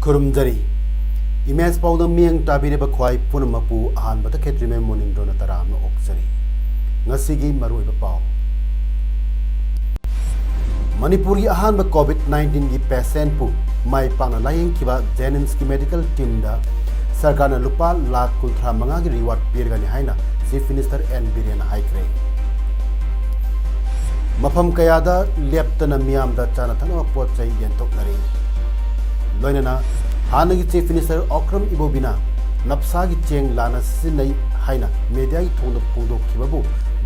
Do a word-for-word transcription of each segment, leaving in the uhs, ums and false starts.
ꯈꯨꯔꯨꯝꯖꯔꯤ꯫ Image ꯄꯥꯎꯗ ꯃꯤꯠꯌꯦꯡ ꯇꯥꯕꯤꯔꯤꯕ ꯈ꯭ꯋꯥꯏ ꯄꯨꯝꯅꯃꯛꯄꯨ ꯑꯍꯥꯟꯕꯗ ꯈꯦꯇ꯭ꯔꯤꯃꯌꯨꯝ ꯃꯣꯔꯅꯤꯡ ꯗ꯭ꯔꯣꯅ ꯇꯔꯥꯝꯅ ꯑꯣꯛꯆꯔꯤ꯫ ꯉꯁꯤꯒꯤ ꯃꯔꯨꯑꯣꯏꯕ ꯄꯥꯎ꯫ ꯃꯅꯤꯄꯨꯔꯒꯤ ꯑꯍꯥꯟꯕ COVID nineteenꯒꯤ patientꯄꯨ ꯃꯥꯏ ꯄꯥꯛꯅ ꯂꯥꯌꯦꯡꯈꯤꯕ JNIMSꯀꯤ medical teamꯗ ꯁꯔꯀꯥꯔꯅ ꯂꯨꯄꯥ ꯂꯥꯈ ꯀꯨꯟꯊ꯭ꯔꯥ ꯃꯉꯥꯒꯤ reward ꯄꯤꯔꯒꯅꯤ ꯍꯥꯏꯅ Chief Minister N ꯕꯤꯔꯦꯟꯅ ꯍꯥꯏꯈ꯭ꯔꯦ꯫ ꯃꯐꯝ ꯀꯌꯥꯗ ꯂꯦꯞꯇꯅ ꯃꯤꯌꯥꯝꯗ ꯆꯥꯅ ꯊꯛꯅꯕ ꯄꯣꯠ ꯆꯩ ꯌꯦꯟꯊꯣꯛꯅꯔꯤ꯫ ꯂꯣꯏꯅꯅ ꯍꯥꯟꯅꯒꯤ Chief Minister ꯑꯣꯀ꯭ꯔꯝ ꯏꯕꯣꯕꯤꯅ ꯅꯞꯁꯥꯒꯤ ꯆꯦꯡ ꯂꯥꯟꯅ ꯁꯤꯖꯤꯟꯅꯩ ꯍꯥꯏꯅ mediaꯒꯤ ꯊꯣꯡꯗ ꯐꯣꯡꯗꯣꯛꯈꯤꯕꯕꯨ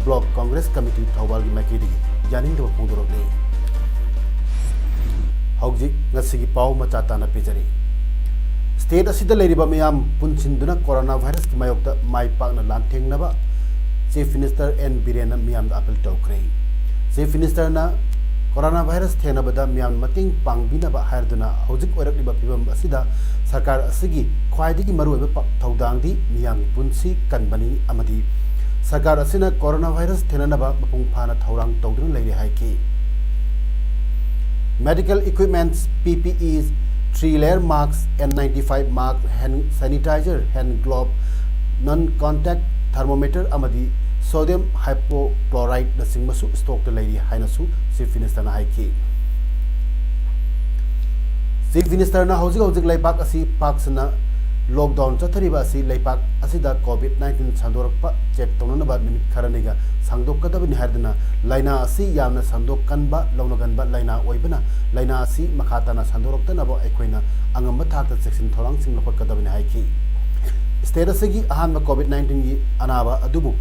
Block Congress Committee ꯊꯧꯕꯥꯜꯒꯤ ꯃꯥꯏꯀꯩꯗꯒꯤ ꯌꯥꯅꯤꯡꯗꯕ ꯐꯣꯡꯗꯣꯔꯛꯂꯤ꯫ ꯍꯧꯖꯤꯛ ꯉꯁꯤꯒꯤ ꯄꯥꯎ ꯃꯆꯥ ꯇꯥꯅ ꯄꯤꯖꯔꯤ꯫ State ꯑꯁꯤꯗ ꯂꯩꯔꯤꯕ ꯃꯤꯌꯥꯝ ꯄꯨꯟꯁꯤꯟꯗꯨꯅ corona virusꯀꯤ ꯃꯥꯌꯣꯛꯇ ꯃꯥꯏ ꯄꯥꯛꯅ ꯂꯥꯟꯊꯦꯡꯅꯕ Chief Minister N ꯕꯤꯔꯦꯟꯅ ꯃꯤꯌꯥꯝꯗ appeal ꯇꯧꯈ꯭ꯔꯦ꯫ Chief Ministerꯅ corona virus ꯊꯦꯡꯅꯕꯗ ꯃꯤꯌꯥꯝ ꯃꯇꯦꯡ ꯄꯥꯡꯕꯤꯅꯕ ꯍꯥꯏꯔꯗꯨꯅ ꯍꯧꯖꯤꯛ ꯑꯣꯏꯔꯛꯂꯤꯕ ꯐꯤꯕꯝ ꯑꯁꯤꯗ ꯁꯔꯀꯥꯔ ꯑꯁꯤꯒꯤ ꯈ꯭ꯋꯥꯏꯗꯒꯤ ꯃꯔꯨꯑꯣꯏꯕ ꯄ-, ꯊꯧꯗꯥꯡꯗꯤ ꯃꯤꯌꯥꯝꯒꯤ ꯄꯨꯟꯁꯤ ꯀꯟꯕꯅꯤ ꯑꯃꯗꯤ ꯁꯔꯀꯥꯔ ꯑꯁꯤꯅ corona virus ꯊꯦꯡꯅꯅꯕ ꯃꯄꯨꯡ ꯐꯥꯅ ꯊꯧꯔꯥꯡ ꯇꯧꯗꯨꯅ ꯂꯩꯔꯦ ꯍꯥꯏꯈꯤ꯫ Medical equipments, P P Es, three layer mask, N ninety-five mask, hand sanitizer, hand glove, non contact thermometer ꯑꯃꯗꯤ sodium hypochloriteꯅꯆꯤꯡꯕꯁꯨ stockꯇ ꯂꯩꯔꯤ ꯍꯥꯏꯅꯁꯨ Chief Ministerꯅ ꯍꯥꯏꯈꯤ꯫ Chief Ministerꯅ ꯍꯧꯖꯤꯛ ꯍꯧꯖꯤꯛ ꯂꯩꯕꯥꯛ ꯑꯁꯤ ꯄꯥꯛ ꯁꯟꯅ lockdown ꯆꯠꯊꯔꯤꯕ ꯑꯁꯤ ꯂꯩꯕꯥꯛ ꯑꯁꯤꯗ COVID nineteen ꯁꯟꯗꯣꯔꯛꯄ check ꯇꯧꯅꯅꯕ ꯅꯨꯃꯤꯠ ꯈꯔꯅꯤꯒ ꯁꯥꯡꯗꯣꯛꯀꯗꯕꯅꯤ ꯍꯥꯏꯗꯨꯅ ꯂꯥꯏꯅꯥ ꯑꯁꯤ ꯌꯥꯝꯅ ꯁꯟꯗꯣꯛꯀꯟꯕ, ꯂꯧꯅꯒꯟꯕ ꯂꯥꯏꯅꯥ ꯑꯣꯏꯕꯅ ꯂꯥꯏꯅꯥ ꯑꯁꯤ ꯃꯈꯥ ꯇꯥꯅ ꯁꯟꯗꯣꯔꯛꯇꯅꯕ ꯑꯩꯈꯣꯏꯅ ꯑꯉꯝꯕ ꯊꯥꯛꯇ ꯆꯦꯛꯁꯤꯟ ꯊꯧꯔꯥꯡꯁꯤꯡ ꯂꯧꯈꯠꯀꯗꯕꯅꯤ ꯍꯥꯏꯈꯤ꯫ State ꯑꯁꯤꯒꯤ ꯑꯍꯥꯟꯕ COVID nineteenꯒꯤ ꯑꯅꯥꯕ ꯑꯗꯨꯕꯨ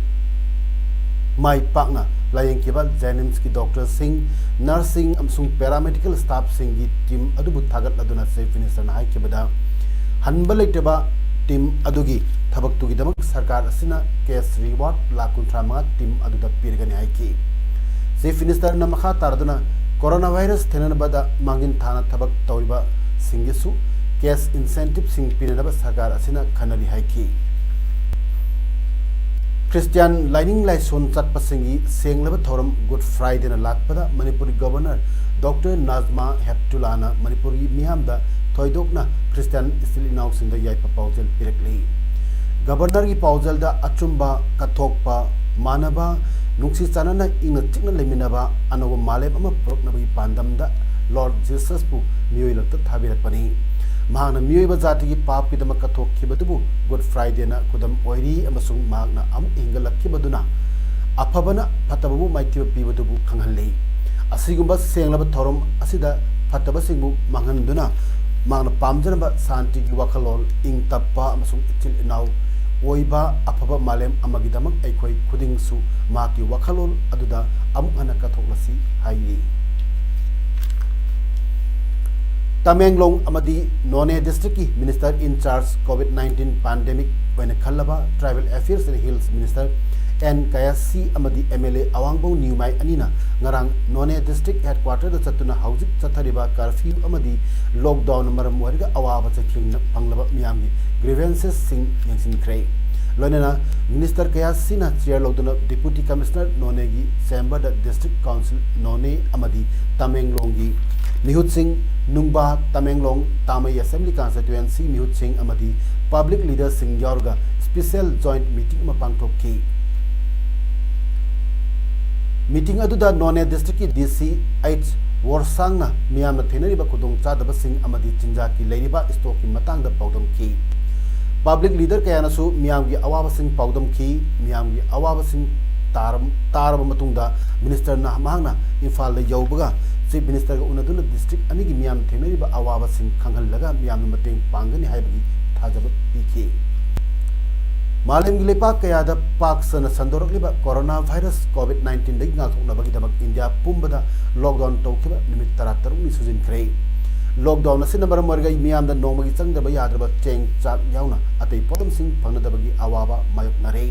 ꯃꯥꯏ ꯄꯥꯛꯅ ꯂꯥꯌꯦꯡꯈꯤꯕ JNIMSꯀꯤ doctorꯁꯤꯡ, nurseꯁꯤꯡ ꯑꯃꯁꯨꯡ paramedical staffꯁꯤꯡꯒꯤ team ꯑꯗꯨꯕꯨ ꯊꯥꯒꯠꯂꯗꯨꯅ Chief Ministerꯅ ꯍꯥꯏꯈꯤꯕꯗ, ꯍꯟꯕ ꯂꯩꯇꯕ team ꯑꯗꯨꯒꯤ ꯊꯕꯛꯇꯨꯒꯤꯗꯃꯛ ꯁꯔꯀꯥꯔ ꯑꯁꯤꯅ cash reward ꯂꯥꯈ ꯀꯨꯟꯊ꯭ꯔꯥ ꯃꯉꯥ team ꯑꯗꯨꯗ ꯄꯤꯔꯒꯅꯤ ꯍꯥꯏꯈꯤ꯫ Chief Ministerꯅ ꯃꯈꯥ ꯇꯥꯔꯗꯨꯅ coronavirus ꯊꯦꯡꯅꯅꯕꯗ ꯃꯥꯡꯖꯤꯟ ꯊꯥꯅ ꯊꯕꯛ ꯇꯧꯔꯤꯕꯁꯤꯡꯒꯤꯁꯨ cash incentiveꯁꯤꯡ ꯄꯤꯅꯅꯕ ꯁꯔꯀꯥꯔ ꯑꯁꯤꯅ ꯈꯟꯅꯔꯤ ꯍꯥꯏꯈꯤ꯫ ꯈ꯭ꯔꯤꯁꯇꯤꯌꯥꯟ ꯂꯥꯏꯅꯤꯡ ꯂꯥꯏꯁꯣꯟ ꯆꯠꯄꯁꯤꯡꯒꯤ ꯁꯦꯡꯂꯕ ꯊꯧꯔꯝ Good Fridayꯅ ꯂꯥꯛꯄꯗ ꯃꯅꯤꯄꯨꯔꯒꯤ Governor Doctor ꯅꯥꯖꯃꯥ ꯍꯦꯞꯇꯨꯂꯥꯅ ꯃꯅꯤꯄꯨꯔꯒꯤ ꯃꯤꯌꯥꯝꯗ ꯊꯣꯏꯗꯣꯛꯅ ꯈ꯭ꯔꯤꯁꯇꯤꯌꯥꯟ ꯏꯆꯤꯜ ꯏꯅꯥꯎꯁꯤꯡꯗ ꯌꯥꯏꯐ ꯄꯥꯎꯖꯦꯜ ꯄꯤꯔꯛꯂꯤ꯫ Governorꯒꯤ ꯄꯥꯎꯖꯦꯜꯗ ꯑꯆꯨꯝꯕ, ꯀꯠꯊꯣꯛꯄ, ꯃꯥꯟꯅꯕ, ꯅꯨꯡꯁꯤ ꯆꯥꯟꯅꯅ ꯏꯪꯅ ꯆꯤꯛꯅ ꯂꯩꯃꯤꯟꯅꯕ ꯑꯅꯧꯕ ꯃꯥꯂꯦꯝ ꯑꯃ ꯄꯨꯔꯛꯅꯕꯒꯤ ꯄꯥꯟꯗꯝꯗ Lord Jesusꯄꯨ ꯃꯤꯑꯣꯏ ꯂꯛꯇ ꯊꯥꯕꯤꯔꯛꯄꯅꯤ꯫ ꯃꯍꯥꯛꯅ ꯃꯤꯑꯣꯏꯕ ꯖꯥꯇꯤꯒꯤ ꯄꯥꯞꯀꯤꯗꯃꯛ ꯀꯠꯊꯣꯛꯈꯤꯕꯗꯨꯕꯨ Good Fridayꯅ ꯈꯨꯗꯝ ꯑꯣꯏꯔꯤ ꯑꯃꯁꯨꯡ ꯃꯍꯥꯛꯅ ꯑꯃꯨꯛ ꯍꯤꯡꯒꯠꯂꯛꯈꯤꯕꯗꯨꯅ ꯑꯐꯕꯅ ꯐꯠꯇꯕꯕꯨ ꯃꯥꯏꯊꯤꯕ ꯄꯤꯕꯗꯨꯕꯨ ꯈꯪꯍꯜꯂꯤ꯫ ꯑꯁꯤꯒꯨꯝꯕ ꯁꯦꯡꯂꯕ ꯊꯧꯔꯝ ꯑꯁꯤꯗ ꯐꯠꯇꯕꯁꯤꯡꯕꯨ ꯃꯥꯡꯍꯟꯗꯨꯅ ꯃꯍꯥꯛꯅ ꯄꯥꯝꯖꯅꯕ ꯁꯥꯟꯇꯤꯒꯤ ꯋꯥꯈꯜꯂꯣꯟ, ꯏꯪ ꯇꯞꯄ ꯑꯃꯁꯨꯡ ꯏꯆꯤꯜ ꯏꯅꯥꯎ ꯑꯣꯏꯕ ꯑꯐꯕ ꯃꯥꯂꯦꯝ ꯑꯃꯒꯤꯗꯃꯛ ꯑꯩꯈꯣꯏ ꯈꯨꯗꯤꯡꯁꯨ ꯃꯍꯥꯛꯀꯤ ꯋꯥꯈꯜꯂꯣꯟ ꯑꯗꯨꯗ ꯑꯃꯨꯛ ꯍꯟꯅ ꯀꯠꯊꯣꯛꯂꯁꯤ ꯍꯥꯏꯔꯤ꯫ ꯇꯃꯦꯡꯂꯣꯡ ꯑꯃꯗꯤ ꯅꯣꯅꯦ districtꯀꯤ Minister in charge COVID nineteen pandemic ꯑꯣꯏꯅ ꯈꯜꯂꯕ Tribal Affairs and Hills Minister N Kayisii ꯑꯃꯗꯤ MLA ꯑꯋꯥꯡꯕꯧ ꯅ꯭ꯌꯨꯃꯥꯏ ꯑꯅꯤꯅ ꯉꯔꯥꯡ ꯅꯣꯅꯦ district headquarterꯗ ꯆꯠꯇꯨꯅ ꯍꯧꯖꯤꯛ ꯆꯠꯊꯔꯤꯕ curfew ꯑꯃꯗꯤ lockdownꯅ ꯃꯔꯝ ꯑꯣꯏꯔꯒ ꯑꯋꯥꯕ ꯆꯩꯊꯦꯡ ꯐꯪꯂꯕ ꯃꯤꯌꯥꯝꯒꯤ grievancesꯁꯤꯡ ꯌꯦꯡꯁꯤꯟꯈ꯭ꯔꯦ꯫ ꯂꯣꯏꯅꯅ Minister ꯀꯌꯥꯁꯤꯅ chair ꯂꯧꯗꯨꯅ Deputy Commissioner ꯅꯣꯅꯦꯒꯤ chamberꯗ District Council ꯅꯣꯅꯦ ꯑꯃꯗꯤ ꯇꯃꯦꯡꯂꯣꯡꯒꯤ ꯃꯤꯍꯨꯠꯁꯤꯡ, ꯅꯨꯡꯕꯥ, ꯇꯃꯦꯡꯂꯣꯡ, ꯇꯥꯃꯩ Assembly Constituency ꯃꯤꯍꯨꯠꯁꯤꯡ ꯑꯃꯗꯤ public leaderꯁꯤꯡ ꯌꯥꯎꯔꯒ special joint meeting ꯑꯃ ꯄꯥꯡꯊꯣꯛꯈꯤ꯫ Meeting ꯑꯗꯨꯗ ꯅꯣꯅꯦ districtꯀꯤ DC ꯑꯩꯆ ꯋꯣꯔꯁꯥꯡꯅ ꯃꯤꯌꯥꯝꯅ ꯊꯦꯡꯅꯔꯤꯕ ꯈꯨꯗꯣꯡꯆꯥꯗꯕꯁꯤꯡ ꯑꯃꯗꯤ ꯆꯤꯟꯖꯥꯛꯀꯤ ꯂꯩꯔꯤꯕ stockꯀꯤ ꯃꯇꯥꯡꯗ ꯄꯥꯎꯗꯝꯈꯤ꯫ Public leader ꯀꯌꯥꯅꯁꯨ ꯃꯤꯌꯥꯝꯒꯤ ꯑꯋꯥꯕꯁꯤꯡ ꯄꯥꯎꯗꯝꯈꯤ꯫ ꯃꯤꯌꯥꯝꯒꯤ ꯑꯋꯥꯕꯁꯤꯡ ꯇꯥꯔ-, ꯇꯥꯔꯕ ꯃꯇꯨꯡꯗ ministerꯅ ꯃꯍꯥꯛꯅ ꯏꯝꯐꯥꯜꯗ ꯌꯧꯕꯒ Chief Ministerꯒ ꯎꯅꯗꯨꯅ district ꯑꯅꯤꯒꯤ ꯃꯤꯌꯥꯝꯅ ꯊꯦꯡꯅꯔꯤꯕ ꯑꯋꯥꯕꯁꯤꯡ ꯈꯪꯍꯜꯂꯒ ꯃꯤꯌꯥꯝꯅ ꯃꯇꯦꯡ ꯄꯥꯡꯒꯅꯤ ꯍꯥꯏꯕꯒꯤ ꯊꯥꯖꯕ ꯄꯤꯈꯤ꯫ ꯃꯥꯂꯦꯝꯒꯤ ꯂꯩꯄꯥꯛ ꯀꯌꯥꯗ ꯄꯥꯛ ꯁꯟꯅ ꯁꯟꯗꯣꯔꯛꯂꯤꯕ ꯀꯣꯔꯣꯅꯥ ꯚꯥꯏꯔꯁ ꯀꯣꯚꯤꯗ ꯅꯥꯏꯟꯇꯤꯟꯗꯒꯤ ꯉꯥꯛꯊꯣꯛꯅꯕꯒꯤꯗꯃꯛ ꯏꯟꯗꯤꯌꯥ ꯄꯨꯝꯕꯗ ꯂꯣꯛꯗꯥꯎꯟ ꯇꯧꯈꯤꯕ ꯅꯨꯃꯤꯠ ꯇꯔꯥꯇꯔꯨꯛꯅꯤ ꯁꯨꯖꯤꯟꯈ꯭ꯔꯦ꯫ ꯂꯣꯛꯗꯥꯎꯟ ꯑꯁꯤꯅ ꯃꯔꯝ ꯑꯣꯏꯔꯒ ꯃꯤꯌꯥꯝꯗ ꯅꯣꯡꯃꯒꯤ ꯆꯪꯗꯕ ꯌꯥꯗ꯭ꯔꯕ ꯆꯦꯡ ꯆꯥꯛ ꯌꯥꯎꯅ ꯑꯇꯩ ꯄꯣꯠꯂꯝꯁꯤꯡ ꯐꯪꯅꯗꯕꯒꯤ ꯑꯋꯥꯕ ꯃꯥꯌꯣꯛꯅꯔꯦ꯫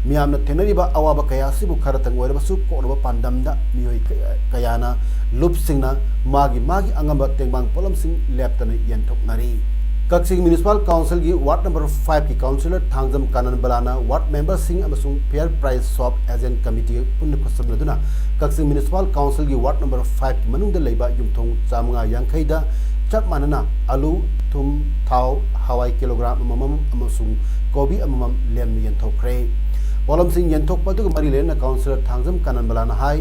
ꯃꯤꯌꯥꯝꯅ ꯊꯦꯡꯅꯔꯤꯕ ꯑꯋꯥꯕ ꯀꯌꯥ ꯑꯁꯤꯕꯨ ꯈꯔꯇꯪ ꯑꯣꯏꯔꯕꯁꯨ ꯀꯣꯛꯅꯕ ꯄꯥꯟꯗꯝꯗ ꯃꯤꯑꯣꯏ ꯀꯌꯥ-, ꯀꯌꯥꯅ ꯂꯨꯞꯁꯤꯡꯅ ꯃꯥꯒꯤ ꯃꯥꯒꯤ ꯑꯉꯝꯕ ꯇꯦꯡꯕꯥꯡ ꯄꯣꯠꯂꯝꯁꯤꯡ ꯂꯦꯞꯇꯅ ꯌꯦꯟꯊꯣꯛꯅꯔꯤ꯫ ꯀꯛꯆꯤꯡ ꯃ꯭ꯌꯨꯅꯤꯁꯤꯄꯥꯜ ꯀꯥꯎꯟꯁꯤꯜꯒꯤ ꯋꯥꯔꯗ ꯅꯝꯕꯔ ꯐꯥꯏꯚꯀꯤ ꯀꯥꯎꯟꯁꯤꯂꯔ ꯊꯥꯡꯖꯝ ꯀꯥꯅꯟꯕꯂꯥꯅ ꯋꯥꯔꯗ ꯃꯦꯝꯕꯔꯁꯤꯡ ꯑꯃꯁꯨꯡ fair price shop agent committee ꯄꯨꯟꯅ ꯈꯨꯠꯁꯝꯅꯗꯨꯅ ꯀꯛꯆꯤꯡ ꯃ꯭ꯌꯨꯅꯤꯁꯤꯄꯥꯜ ꯀꯥꯎꯟꯁꯤꯜꯒꯤ ꯋꯥꯔꯗ ꯅꯝꯕꯔ ꯐꯥꯏꯚꯀꯤ ꯃꯅꯨꯡꯗ ꯂꯩꯕ ꯌꯨꯝꯊꯣꯡ ꯆꯥꯃꯉꯥ ꯌꯥꯡꯈꯩꯗ ꯆꯞ ꯃꯥꯟꯅꯅ ꯑꯂꯨ, ꯊꯨꯝ, ꯊꯥꯎ, ꯍꯋꯥꯏ ꯀꯤꯂꯣꯒ꯭ꯔꯥꯝ ꯑꯃꯃꯝ ꯑꯃꯁꯨꯡ ꯀꯣꯕꯤ ꯑꯃꯃꯝ ꯂꯦꯝꯅ ꯌꯦꯟꯊꯣꯛꯈ꯭ꯔꯦ꯫ ꯄꯣꯠꯂꯝꯁꯤꯡ ꯌꯦꯟꯊꯣꯛꯄ ꯑꯗꯨꯒ ꯃꯔꯤ ꯂꯩꯅꯅ ꯀꯥꯎꯟꯁꯤꯂꯔ ꯊꯥꯡꯖꯝ ꯀꯥꯅꯟꯕꯂꯥꯅ ꯍꯥꯏ,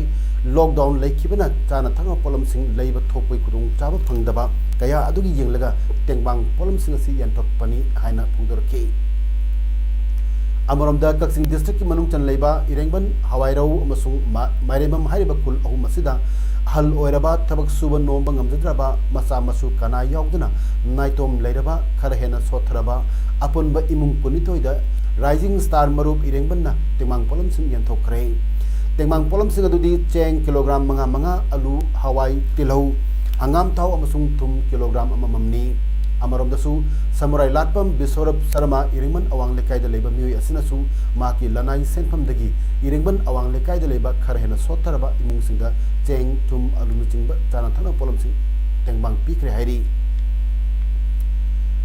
ꯂꯣꯛꯗꯥꯎꯟ ꯂꯩꯈꯤꯕꯅ ꯆꯥꯅ ꯊꯛꯅꯕ ꯄꯣꯠꯂꯝꯁꯤꯡ ꯂꯩꯕ ꯊꯣꯛꯄꯒꯤ ꯈꯨꯗꯣꯡꯆꯥꯕ ꯐꯪꯗꯕ ꯀꯌꯥ ꯑꯗꯨꯒꯤ ꯌꯦꯡꯂꯒ ꯇꯦꯡꯕꯥꯡ ꯄꯣꯠꯂꯝꯁꯤꯡ ꯑꯁꯤ ꯌꯦꯟꯊꯣꯛꯄꯅꯤ ꯍꯥꯏꯅ ꯐꯣꯡꯗꯣꯔꯛꯈꯤ꯫ ꯑꯃꯔꯣꯝꯗ ꯀꯛꯆꯤꯡ ꯗꯤꯁꯇ꯭ꯔꯤꯛꯀꯤ ꯃꯅꯨꯡ ꯆꯟ ꯂꯩꯕ ꯏꯔꯦꯡꯕꯟ, ꯍꯋꯥꯏꯔꯧ ꯑꯃꯁꯨꯡ ꯃ-, ꯃꯥꯏꯔꯦꯝꯕꯝ ꯍꯥꯏꯔꯤꯕ ꯈꯨꯜ ꯑꯍꯨꯝ ꯑꯁꯤꯗ ꯑꯍꯜ ꯑꯣꯏꯔꯕ, ꯊꯕꯛ ꯁꯨꯕ ꯅꯣꯝꯕ ꯉꯝꯖꯗ꯭ꯔꯕ, ꯃꯆꯥ ꯃꯁꯨ ꯀꯅꯥ ꯌꯥꯎꯗꯅ ꯅꯥꯏꯇꯣꯝ ꯂꯩꯔꯕ, ꯈꯔ ꯍꯦꯟꯅ ꯁꯣꯠꯊꯔꯕ ꯑꯄꯨꯟꯕ ꯏꯃꯨꯡ ꯀꯨꯟꯅꯤꯊꯣꯏꯗ ꯔꯥꯏꯖꯤꯡ ꯁ꯭ꯇꯥꯔ ꯃꯔꯨꯞ ꯏꯔꯦꯡꯕꯟꯅ ꯇꯦꯡꯕꯥꯡ ꯄꯣꯠꯂꯝꯁꯤꯡ ꯌꯦꯟꯊꯣꯛꯈ꯭ꯔꯦ꯫ ꯇꯦꯡꯕꯥꯡ ꯄꯣꯠꯂꯝꯁꯤꯡ ꯑꯗꯨꯗꯤ ꯆꯦꯡ ꯀꯤꯂꯣꯒ꯭ꯔꯥꯝ ꯃꯉꯥ ꯃꯉꯥ, ꯑꯂꯨ, ꯍꯋꯥꯏ, ꯇꯤꯜꯍꯧ, ꯍꯪꯒꯥꯝ ꯊꯥꯎ ꯑꯃꯁꯨꯡ ꯊꯨꯝ ꯀꯤꯂꯣꯒ꯭ꯔꯥꯝ ꯑꯃꯃꯝꯅꯤ꯫ ꯑꯃꯔꯣꯝꯗꯁꯨ ꯁꯃꯨꯔꯥꯏ ꯂꯥꯠꯄꯝ ꯕꯤꯁꯣꯔꯞ ꯁꯔꯃ ꯏꯔꯦꯡꯕꯟ ꯑꯋꯥꯡ ꯂꯩꯀꯥꯏꯗ ꯂꯩꯕ ꯃꯤꯑꯣꯏ ꯑꯁꯤꯅꯁꯨ ꯃꯍꯥꯛꯀꯤ ꯂꯅꯥꯏ ꯁꯦꯟꯐꯝꯗꯒꯤ ꯏꯔꯦꯡꯕꯟ ꯑꯋꯥꯡ ꯂꯩꯀꯥꯏꯗ ꯂꯩꯕ ꯈꯔ ꯍꯦꯟꯅ ꯁꯣꯠꯊꯔꯕ ꯏꯃꯨꯡꯁꯤꯡꯗ ꯆꯦꯡ, ꯊꯨꯝ, ꯑꯂꯨꯅꯆꯤꯡꯕ ꯆꯥꯅ ꯊꯛꯅꯕ ꯄꯣꯠꯂꯝꯁꯤꯡ ꯇꯦꯡꯕꯥꯡ ꯄꯤꯈ꯭ꯔꯦ ꯍꯥꯏꯔꯤ꯫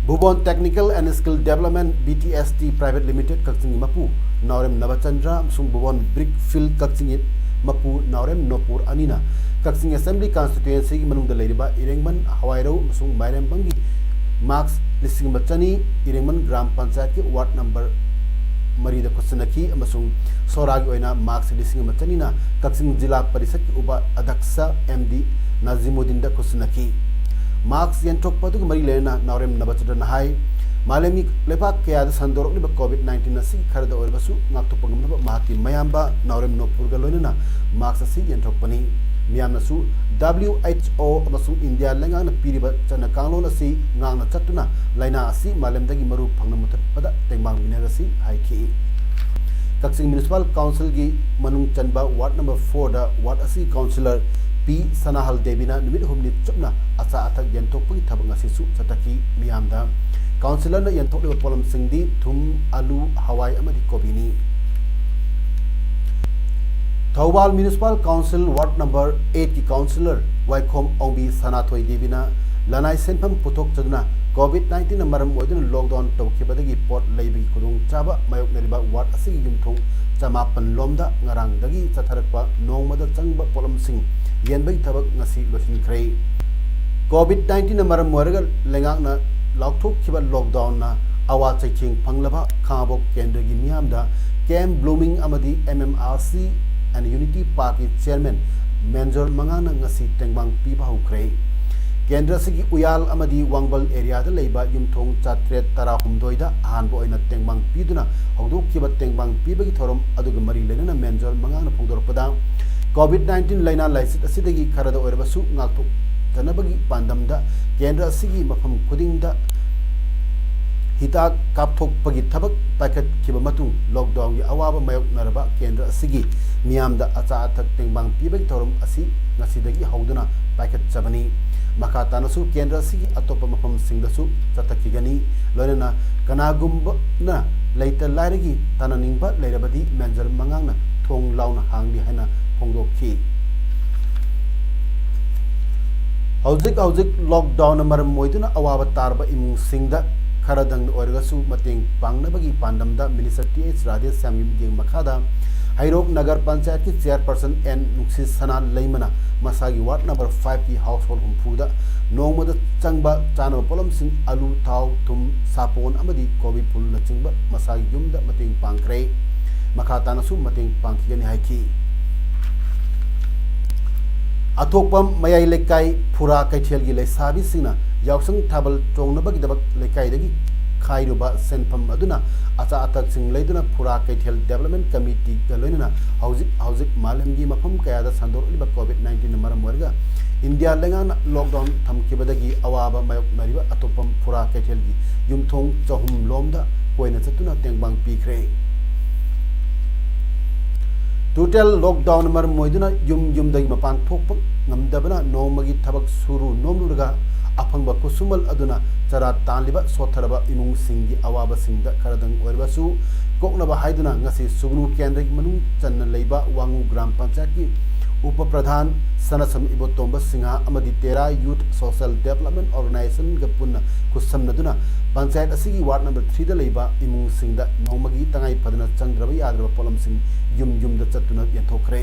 ꯚꯨꯕꯣꯟ Technical and Skill Development, V T S T Private Limited ꯀꯛꯆꯤꯡꯒꯤ ꯃꯄꯨ ꯅꯥꯎꯔꯦꯝ ꯅꯕꯆꯟꯗ꯭ꯔ ꯑꯃꯁꯨꯡ ꯚꯨꯕꯣꯟ ꯕ꯭ꯔꯤꯛ ꯐꯤꯜ ꯀꯛꯆꯤꯡꯒꯤ ꯃꯄꯨ ꯅꯥꯎꯔꯦꯝ ꯅꯣꯄꯨꯔ ꯑꯅꯤꯅ ꯀꯛꯆꯤꯡ ꯑꯦꯁꯦꯝꯕ꯭ꯂꯤ ꯀꯟꯁꯇꯤꯇ꯭ꯋꯦꯟꯁꯤꯒꯤ ꯃꯅꯨꯡꯗ ꯂꯩꯔꯤꯕ ꯏꯔꯦꯡꯕꯟ, ꯍꯋꯥꯏꯔꯧ ꯑꯃꯁꯨꯡ ꯃꯥꯏꯔꯦꯝꯕꯝꯒꯤ ꯃꯥꯔꯛꯁ ꯂꯤꯁꯤꯡ ꯑꯃ ꯆꯅꯤ, ꯏꯔꯦꯡꯕꯟ ꯒ꯭ꯔꯥꯝ ꯄꯟꯆꯥꯌꯠꯀꯤ ꯋꯥꯔꯗ ꯅꯝꯕꯔ ꯃꯔꯤꯗ ꯈꯨꯠꯁꯤꯟꯅꯈꯤ ꯑꯃꯁꯨꯡ ꯁꯣꯔꯥꯒꯤ ꯑꯣꯏꯅ ꯃꯥꯔꯛꯁ ꯂꯤꯁꯤꯡ ꯑꯃ ꯆꯅꯤꯅ ꯀꯛꯆꯤꯡ ꯖꯤꯂꯥ ꯄꯔꯤꯁꯠꯀꯤ ꯎꯄ ꯑꯙ꯭ꯌꯛꯁ ꯑꯦꯝ ꯗꯤ ꯅꯥꯖꯤꯃꯨꯗꯤꯟꯗ ꯈꯨꯠꯁꯤꯟꯅꯈꯤ꯫ ꯃꯥꯔꯛꯁ ꯌꯦꯟꯊꯣꯛꯄ ꯑꯗꯨꯒ ꯃꯔꯤ ꯂꯩꯅꯅ ꯅꯥꯎꯔꯦꯝ ꯅꯕꯆꯟꯗ꯭ꯔꯅ ꯍꯥꯏ, ꯃꯥꯂꯦꯝꯒꯤ ꯂꯩꯄꯥꯛ ꯀꯌꯥꯗ ꯁꯟꯗꯣꯔꯛꯂꯤꯕ ꯀꯣꯚꯤꯗ ꯅꯥꯏꯟꯇꯤꯟ ꯑꯁꯤꯒꯤ ꯈꯔꯗ ꯑꯣꯏꯔꯕꯁꯨ ꯉꯥꯛꯊꯣꯛꯄ ꯉꯝꯅꯕ ꯃꯍꯥꯛꯀꯤ ꯃꯌꯥꯝꯕ ꯅꯥꯎꯔꯦꯝ ꯅꯣꯄꯨꯔꯒ ꯂꯣꯏꯅꯅ ꯃꯥꯔꯛꯁ ꯑꯁꯤ ꯌꯦꯟꯊꯣꯛꯄꯅꯤ꯫ ꯃꯤꯌꯥꯝꯅꯁꯨ W H O ꯑꯃꯁꯨꯡ ꯏꯟꯗꯤꯌꯥ ꯂꯩꯉꯥꯛꯅ ꯄꯤꯔꯤꯕ ꯆꯠꯅ ꯀꯥꯡꯂꯣꯟ ꯑꯁꯤ ꯉꯥꯛꯅ ꯆꯠꯇꯨꯅ ꯂꯥꯏꯅꯥ ꯑꯁꯤ ꯃꯥꯂꯦꯝꯗꯒꯤ ꯃꯔꯨ ꯐꯪꯅ ꯃꯨꯊꯠꯄꯗ ꯇꯦꯡꯕꯥꯡ ꯃꯤꯅꯔꯁꯤ ꯍꯥꯏꯈꯤ꯫ ꯀꯛꯆꯤꯡ ꯃ꯭ꯌꯨꯅꯤꯁꯤꯄꯥꯜ ꯀꯥꯎꯟꯁꯤꯜꯒꯤ ꯃꯅꯨꯡ ꯆꯟꯕ ꯋꯥꯔꯗ ꯅꯝꯕꯔ ꯐꯣꯔꯗ ꯋꯥꯔꯗ ꯑꯁꯤꯒꯤ ꯀꯥꯎꯟꯁꯤꯂꯔ ꯄꯤ ꯁꯅꯥꯍꯜ ꯗꯦꯕꯤꯅ ꯅꯨꯃꯤꯠ ꯍꯨꯝꯅꯤ ꯆꯨꯞꯅ ꯑꯆꯥ ꯑꯊꯛ ꯌꯦꯟꯊꯣꯛꯄꯒꯤ ꯊꯕꯛ ꯉꯁꯤꯁꯨ ꯆꯠꯊꯈꯤ꯫ ꯃꯤꯌꯥꯝꯗ ꯀꯥꯎꯟꯁꯤꯂꯔꯅ ꯌꯦꯟꯊꯣꯛꯂꯤꯕ ꯄꯣꯠꯂꯝꯁꯤꯡꯗꯤ ꯊꯨꯝ, ꯑꯂꯨ, ꯍꯋꯥꯏ ꯑꯃꯗꯤ ꯀꯣꯕꯤꯅꯤ꯫ Thoubal municipal council ward number ꯑꯩꯠꯀꯤ ꯀꯥꯎꯟꯁꯤꯂꯔ ꯋꯥꯏꯈꯣꯝ ꯑꯣꯡꯕꯤ ꯁꯅꯥꯊꯣꯏ ꯗꯦꯕꯤꯅ ꯂꯅꯥꯏ ꯁꯦꯟꯐꯝ ꯄꯨꯊꯣꯛꯆꯗꯨꯅ ꯀꯣꯚꯤꯗ ꯅꯥꯏꯟꯇꯤꯟꯅ ꯃꯔꯝ ꯑꯣꯏꯗꯨꯅ ꯂꯣꯛꯗꯥꯎꯟ ꯇꯧꯈꯤꯕꯗꯒꯤ ꯄꯣꯠ ꯂꯩꯕꯒꯤ ꯈꯨꯗꯣꯡꯆꯥꯕ ꯃꯥꯌꯣꯛꯅꯔꯤꯕ ꯋꯥꯔꯗ ꯑꯁꯤꯒꯤ ꯌꯨꯝꯊꯣꯡ ꯆꯃꯥꯄꯟ ꯂꯣꯝꯗ ꯉꯔꯥꯡꯗꯒꯤ ꯆꯠꯊꯔꯛꯄ ꯅꯣꯡꯃꯗ ꯆꯪꯕ ꯄꯣꯠꯂꯝꯁꯤꯡ ꯌꯦꯟꯕꯒꯤ ꯊꯕꯛ ꯉꯁꯤ ꯂꯣꯏꯁꯤꯟꯈ꯭ꯔꯦ꯫ ꯀꯣꯚꯤꯗ ꯅꯥꯏꯟꯇꯤꯟꯅ ꯃꯔꯝ ꯑꯣꯏꯔꯒ ꯂꯩꯉꯥꯛꯅ ꯂꯥꯎꯊꯣꯛꯈꯤꯕ ꯂꯣꯛꯗꯥꯎꯟꯅ ꯑꯋꯥ ꯆꯩꯊꯦꯡ ꯐꯪꯂꯕ ꯈꯥꯉꯕꯣꯛ ꯀꯦꯟꯗ꯭ꯔꯒꯤ ꯃꯤꯌꯥꯝꯗ ꯀꯦꯝ ꯕ꯭ꯂꯨꯃꯤꯡ ꯑꯃꯗꯤ M M R C and Unity Parkꯀꯤ ꯆꯤꯌꯔꯃꯦꯟ ꯃꯦꯟꯖꯣꯔ ꯃꯉꯥꯅ ꯉꯁꯤ ꯇꯦꯡꯕꯥꯡ ꯄꯤꯕ ꯍꯧꯈ꯭ꯔꯦ꯫ ꯀꯦꯟꯗ꯭ꯔ ꯑꯁꯤꯒꯤ ꯎꯌꯥꯜ ꯑꯃꯗꯤ ꯋꯥꯡꯕꯜ ꯑꯦꯔꯤꯌꯥꯗ ꯂꯩꯕ ꯌꯨꯝꯊꯣꯡ ꯆꯥꯇ꯭ꯔꯦꯠ ꯇꯔꯥꯍꯨꯝꯗꯣꯏꯗ ꯑꯍꯥꯟꯕ ꯑꯣꯏꯅ ꯇꯦꯡꯕꯥꯡ ꯄꯤꯗꯨꯅ ꯍꯧꯗꯣꯛꯈꯤꯕ ꯇꯦꯡꯕꯥꯡ ꯄꯤꯕꯒꯤ ꯊꯧꯔꯝ ꯑꯗꯨꯒ ꯃꯔꯤ ꯂꯩꯅꯅ ꯃꯦꯟꯖꯣꯔ ꯃꯉꯥꯅ ꯐꯣꯡꯗꯣꯔꯛꯄꯗ, ꯀꯣꯚꯤꯗ ꯅꯥꯏꯟꯇꯤꯟ ꯂꯥꯏꯅꯥ ꯂꯥꯏꯆꯠ ꯑꯁꯤꯗꯒꯤ ꯈꯔꯗ ꯑꯣꯏꯔꯕꯁꯨ ꯉꯥꯛꯊꯣꯛꯆꯅꯕꯒꯤ ꯄꯥꯟꯗꯝꯗ ꯀꯦꯟꯗ꯭ꯔ ꯑꯁꯤꯒꯤ ꯃꯐꯝ ꯈꯨꯗꯤꯡꯗ ꯍꯤꯗꯥꯛ ꯀꯥꯞꯊꯣꯛꯄꯒꯤ ꯊꯕꯛ ꯄꯥꯏꯈꯠꯈꯤꯕ ꯃꯇꯨꯡ ꯂꯣꯛꯗꯥꯎꯟꯒꯤ ꯑꯋꯥꯕ ꯃꯥꯌꯣꯛꯅꯔꯕ ꯀꯦꯟꯗ꯭ꯔ ꯑꯁꯤꯒꯤ ꯃꯤꯌꯥꯝꯗ ꯑꯆꯥ ꯑꯊꯛ ꯇꯦꯡꯕꯥꯡ ꯄꯤꯕꯒꯤ ꯊꯧꯔꯝ ꯑꯁꯤ ꯉꯁꯤꯗꯒꯤ ꯍꯧꯗꯨꯅ ꯄꯥꯏꯈꯠꯆꯕꯅꯤ꯫ ꯃꯈꯥ ꯇꯥꯅꯁꯨ ꯀꯦꯟꯗ꯭ꯔ ꯑꯁꯤꯒꯤ ꯑꯇꯣꯞꯄ ꯃꯐꯝꯁꯤꯡꯗꯁꯨ ꯆꯠꯊꯈꯤꯒꯅꯤ꯫ ꯂꯣꯏꯅꯅ ꯀꯅꯥꯒꯨꯝꯕꯅ ꯂꯩꯇ ꯂꯥꯏꯔꯒꯤ ꯇꯥꯟꯅꯅꯤꯡꯕ ꯂꯩꯔꯕꯗꯤ ꯃꯦꯟꯖꯔ ꯃꯉꯥꯡꯅ ꯊꯣꯡ ꯂꯥꯎꯅ ꯍꯥꯡꯂꯤ ꯍꯥꯏꯅ ꯐꯣꯡꯗꯣꯛꯈꯤ꯫ ꯍꯧꯖꯤꯛ ꯍꯧꯖꯤꯛ ꯂꯣꯛꯗꯥꯎꯟꯅ ꯃꯔꯝ ꯑꯣꯏꯗꯨꯅ ꯑꯋꯥꯕ ꯇꯥꯔꯕ ꯏꯃꯨꯡꯁꯤꯡꯗ ꯈꯔꯗꯪ ꯑꯣꯏꯔꯒꯁꯨ ꯃꯇꯦꯡ ꯄꯥꯡꯅꯕꯒꯤ ꯄꯥꯟꯗꯝꯗ ꯃꯤꯅꯤꯁꯇꯔ ꯇꯤ ꯑꯩꯆ ꯔꯥꯙꯦꯁ꯭ꯌꯥꯝꯒꯤ ꯃꯤꯠꯌꯦꯡ ꯃꯈꯥꯗ ꯍꯩꯔꯣꯛ ꯅꯒꯔ ꯄꯟꯆꯥꯌꯠꯀꯤ ꯆꯤꯌꯔꯄꯔꯁꯟ ꯑꯦꯟ ꯅꯨꯡꯁꯤꯁꯅꯥ ꯂꯩꯃꯅ ꯃꯁꯥꯒꯤ ꯋꯥꯔꯗ ꯅꯝꯕꯔ ꯐꯥꯏꯚꯀꯤ ꯍꯥꯎꯁꯍꯣꯜ ꯍꯨꯝꯐꯨꯗ ꯅꯣꯡꯃꯗ ꯆꯪꯕ ꯆꯥꯅꯕ ꯄꯣꯠꯂꯝꯁꯤꯡ ꯑꯂꯨ, ꯊꯥꯎ, ꯊꯨꯝ, ꯁꯥꯄꯣꯟ ꯑꯃꯗꯤ ꯀꯣꯕꯤ ꯐꯨꯜꯅꯆꯤꯡꯕ ꯃꯁꯥꯒꯤ ꯌꯨꯝꯗ ꯃꯇꯦꯡ ꯄꯥꯡꯈ꯭ꯔꯦ꯫ ꯃꯈꯥ ꯇꯥꯅꯁꯨ ꯃꯇꯦꯡ ꯄꯥꯡꯈꯤꯒꯅꯤ ꯍꯥꯏꯈꯤ꯫ ꯑꯊꯣꯛꯄꯝ ꯃꯌꯥꯏ ꯂꯩꯀꯥꯏ ꯐꯨꯔꯥ ꯀꯩꯊꯦꯜꯒꯤ ꯂꯩꯁꯥꯕꯤꯁꯤꯡꯅ ꯌꯥꯎꯁꯪ ꯊꯥꯕꯜ ꯆꯣꯡꯅꯕꯒꯤꯗꯃꯛ ꯂꯩꯀꯥꯏꯗꯒꯤ ꯈꯥꯏꯔꯨꯕ ꯁꯦꯟꯐꯝ ꯑꯗꯨꯅ ꯑꯆꯥ ꯑꯊꯛꯁꯤꯡ ꯂꯩꯗꯨꯅ ꯐꯨꯔꯥ ꯀꯩꯊꯦꯜ ꯗꯤꯕꯦꯂꯞꯃꯦꯟ ꯀꯃꯤꯇꯤꯒ ꯂꯣꯏꯅꯅ ꯍꯧꯖꯤꯛ ꯍꯧꯖꯤꯛ ꯃꯥꯂꯦꯝꯒꯤ ꯃꯐꯝ ꯀꯌꯥꯗ ꯁꯟꯗꯣꯔꯛꯂꯤꯕ ꯀꯣꯚꯤꯗ ꯅꯥꯏꯟꯇꯤꯟꯅ ꯃꯔꯝ ꯑꯣꯏꯔꯒ ꯏꯟꯗꯤꯌꯥ ꯂꯩꯉꯥꯛꯅ ꯂꯣꯛꯗꯥꯎꯟ ꯊꯝꯈꯤꯕꯗꯒꯤ ꯑꯋꯥꯕ ꯃꯥꯌꯣꯛꯅꯔꯤꯕ ꯑꯇꯣꯞꯄ ꯐꯨꯔꯥ ꯀꯩꯊꯦꯜꯒꯤ ꯌꯨꯝꯊꯣꯡ ꯆꯍꯨꯝ ꯂꯣꯝꯗ ꯀꯣꯏꯅ ꯆꯠꯇꯨꯅ ꯇꯦꯡꯕꯥꯡ ꯄꯤꯈ꯭ꯔꯦ꯫ ꯇꯣꯇꯦꯜ ꯂꯣꯛꯗꯥꯎꯟꯅ ꯃꯔꯝ ꯑꯣꯏꯗꯨꯅ ꯌꯨꯝ ꯌꯨꯝꯗꯒꯤ ꯃꯄꯥꯟ ꯊꯣꯛꯄ ꯉꯝꯗꯕꯅ ꯅꯣꯡꯃꯒꯤ ꯊꯕꯛ ꯁꯨꯔꯨ ꯅꯣꯝꯂꯨꯔꯒ ꯑꯐꯪꯕ ꯈꯨꯠꯁꯨꯃꯜ ꯑꯗꯨꯅ ꯆꯔꯥ ꯇꯥꯜꯂꯤꯕ ꯁꯣꯠꯊꯔꯕ ꯏꯃꯨꯡꯁꯤꯡꯒꯤ ꯑꯋꯥꯕꯁꯤꯡꯗ ꯈꯔꯗꯪ ꯑꯣꯏꯔꯕꯁꯨ ꯀꯣꯛꯅꯕ ꯍꯥꯏꯗꯨꯅ ꯉꯁꯤ ꯁꯨꯒꯅꯨ ꯀꯦꯟꯗ꯭ꯔꯒꯤ ꯃꯅꯨꯡ ꯆꯟꯅ ꯂꯩꯕ ꯋꯥꯉꯨ ꯒ꯭ꯔꯥꯝ ꯄꯟꯆꯥꯌꯠꯀꯤ ꯎꯄ ꯄ꯭ꯔꯙꯥꯟ ꯁꯅꯥꯁꯝ ꯏꯕꯣꯇꯣꯝꯕ ꯁꯤꯡꯍ ꯑꯃꯗꯤ ꯇꯦꯔꯥ ꯌꯨꯊ ꯁꯣꯁꯤꯌꯦꯜ ꯗꯦꯕꯂꯞꯃꯦꯟ ꯑꯣꯔꯒꯅꯥꯏꯖꯦꯁꯟꯒ ꯄꯨꯟꯅ ꯈꯨꯠꯁꯝꯅꯗꯨꯅ ꯄꯟꯆꯥꯌꯠ ꯑꯁꯤꯒꯤ ꯋꯥꯔꯗ ꯅꯝꯕꯔ ꯊ꯭ꯔꯤꯗ ꯂꯩꯕ ꯏꯃꯨꯡꯁꯤꯡꯗ ꯅꯣꯡꯃꯒꯤ ꯇꯉꯥꯏ ꯐꯗꯅ ꯆꯪꯗ꯭ꯔꯕ ꯌꯥꯗ꯭ꯔꯕ ꯄꯣꯠꯂꯝꯁꯤꯡ ꯌꯨꯝ ꯌꯨꯝꯗ ꯆꯠꯇꯨꯅ ꯌꯦꯟꯊꯣꯛꯈ꯭ꯔꯦ꯫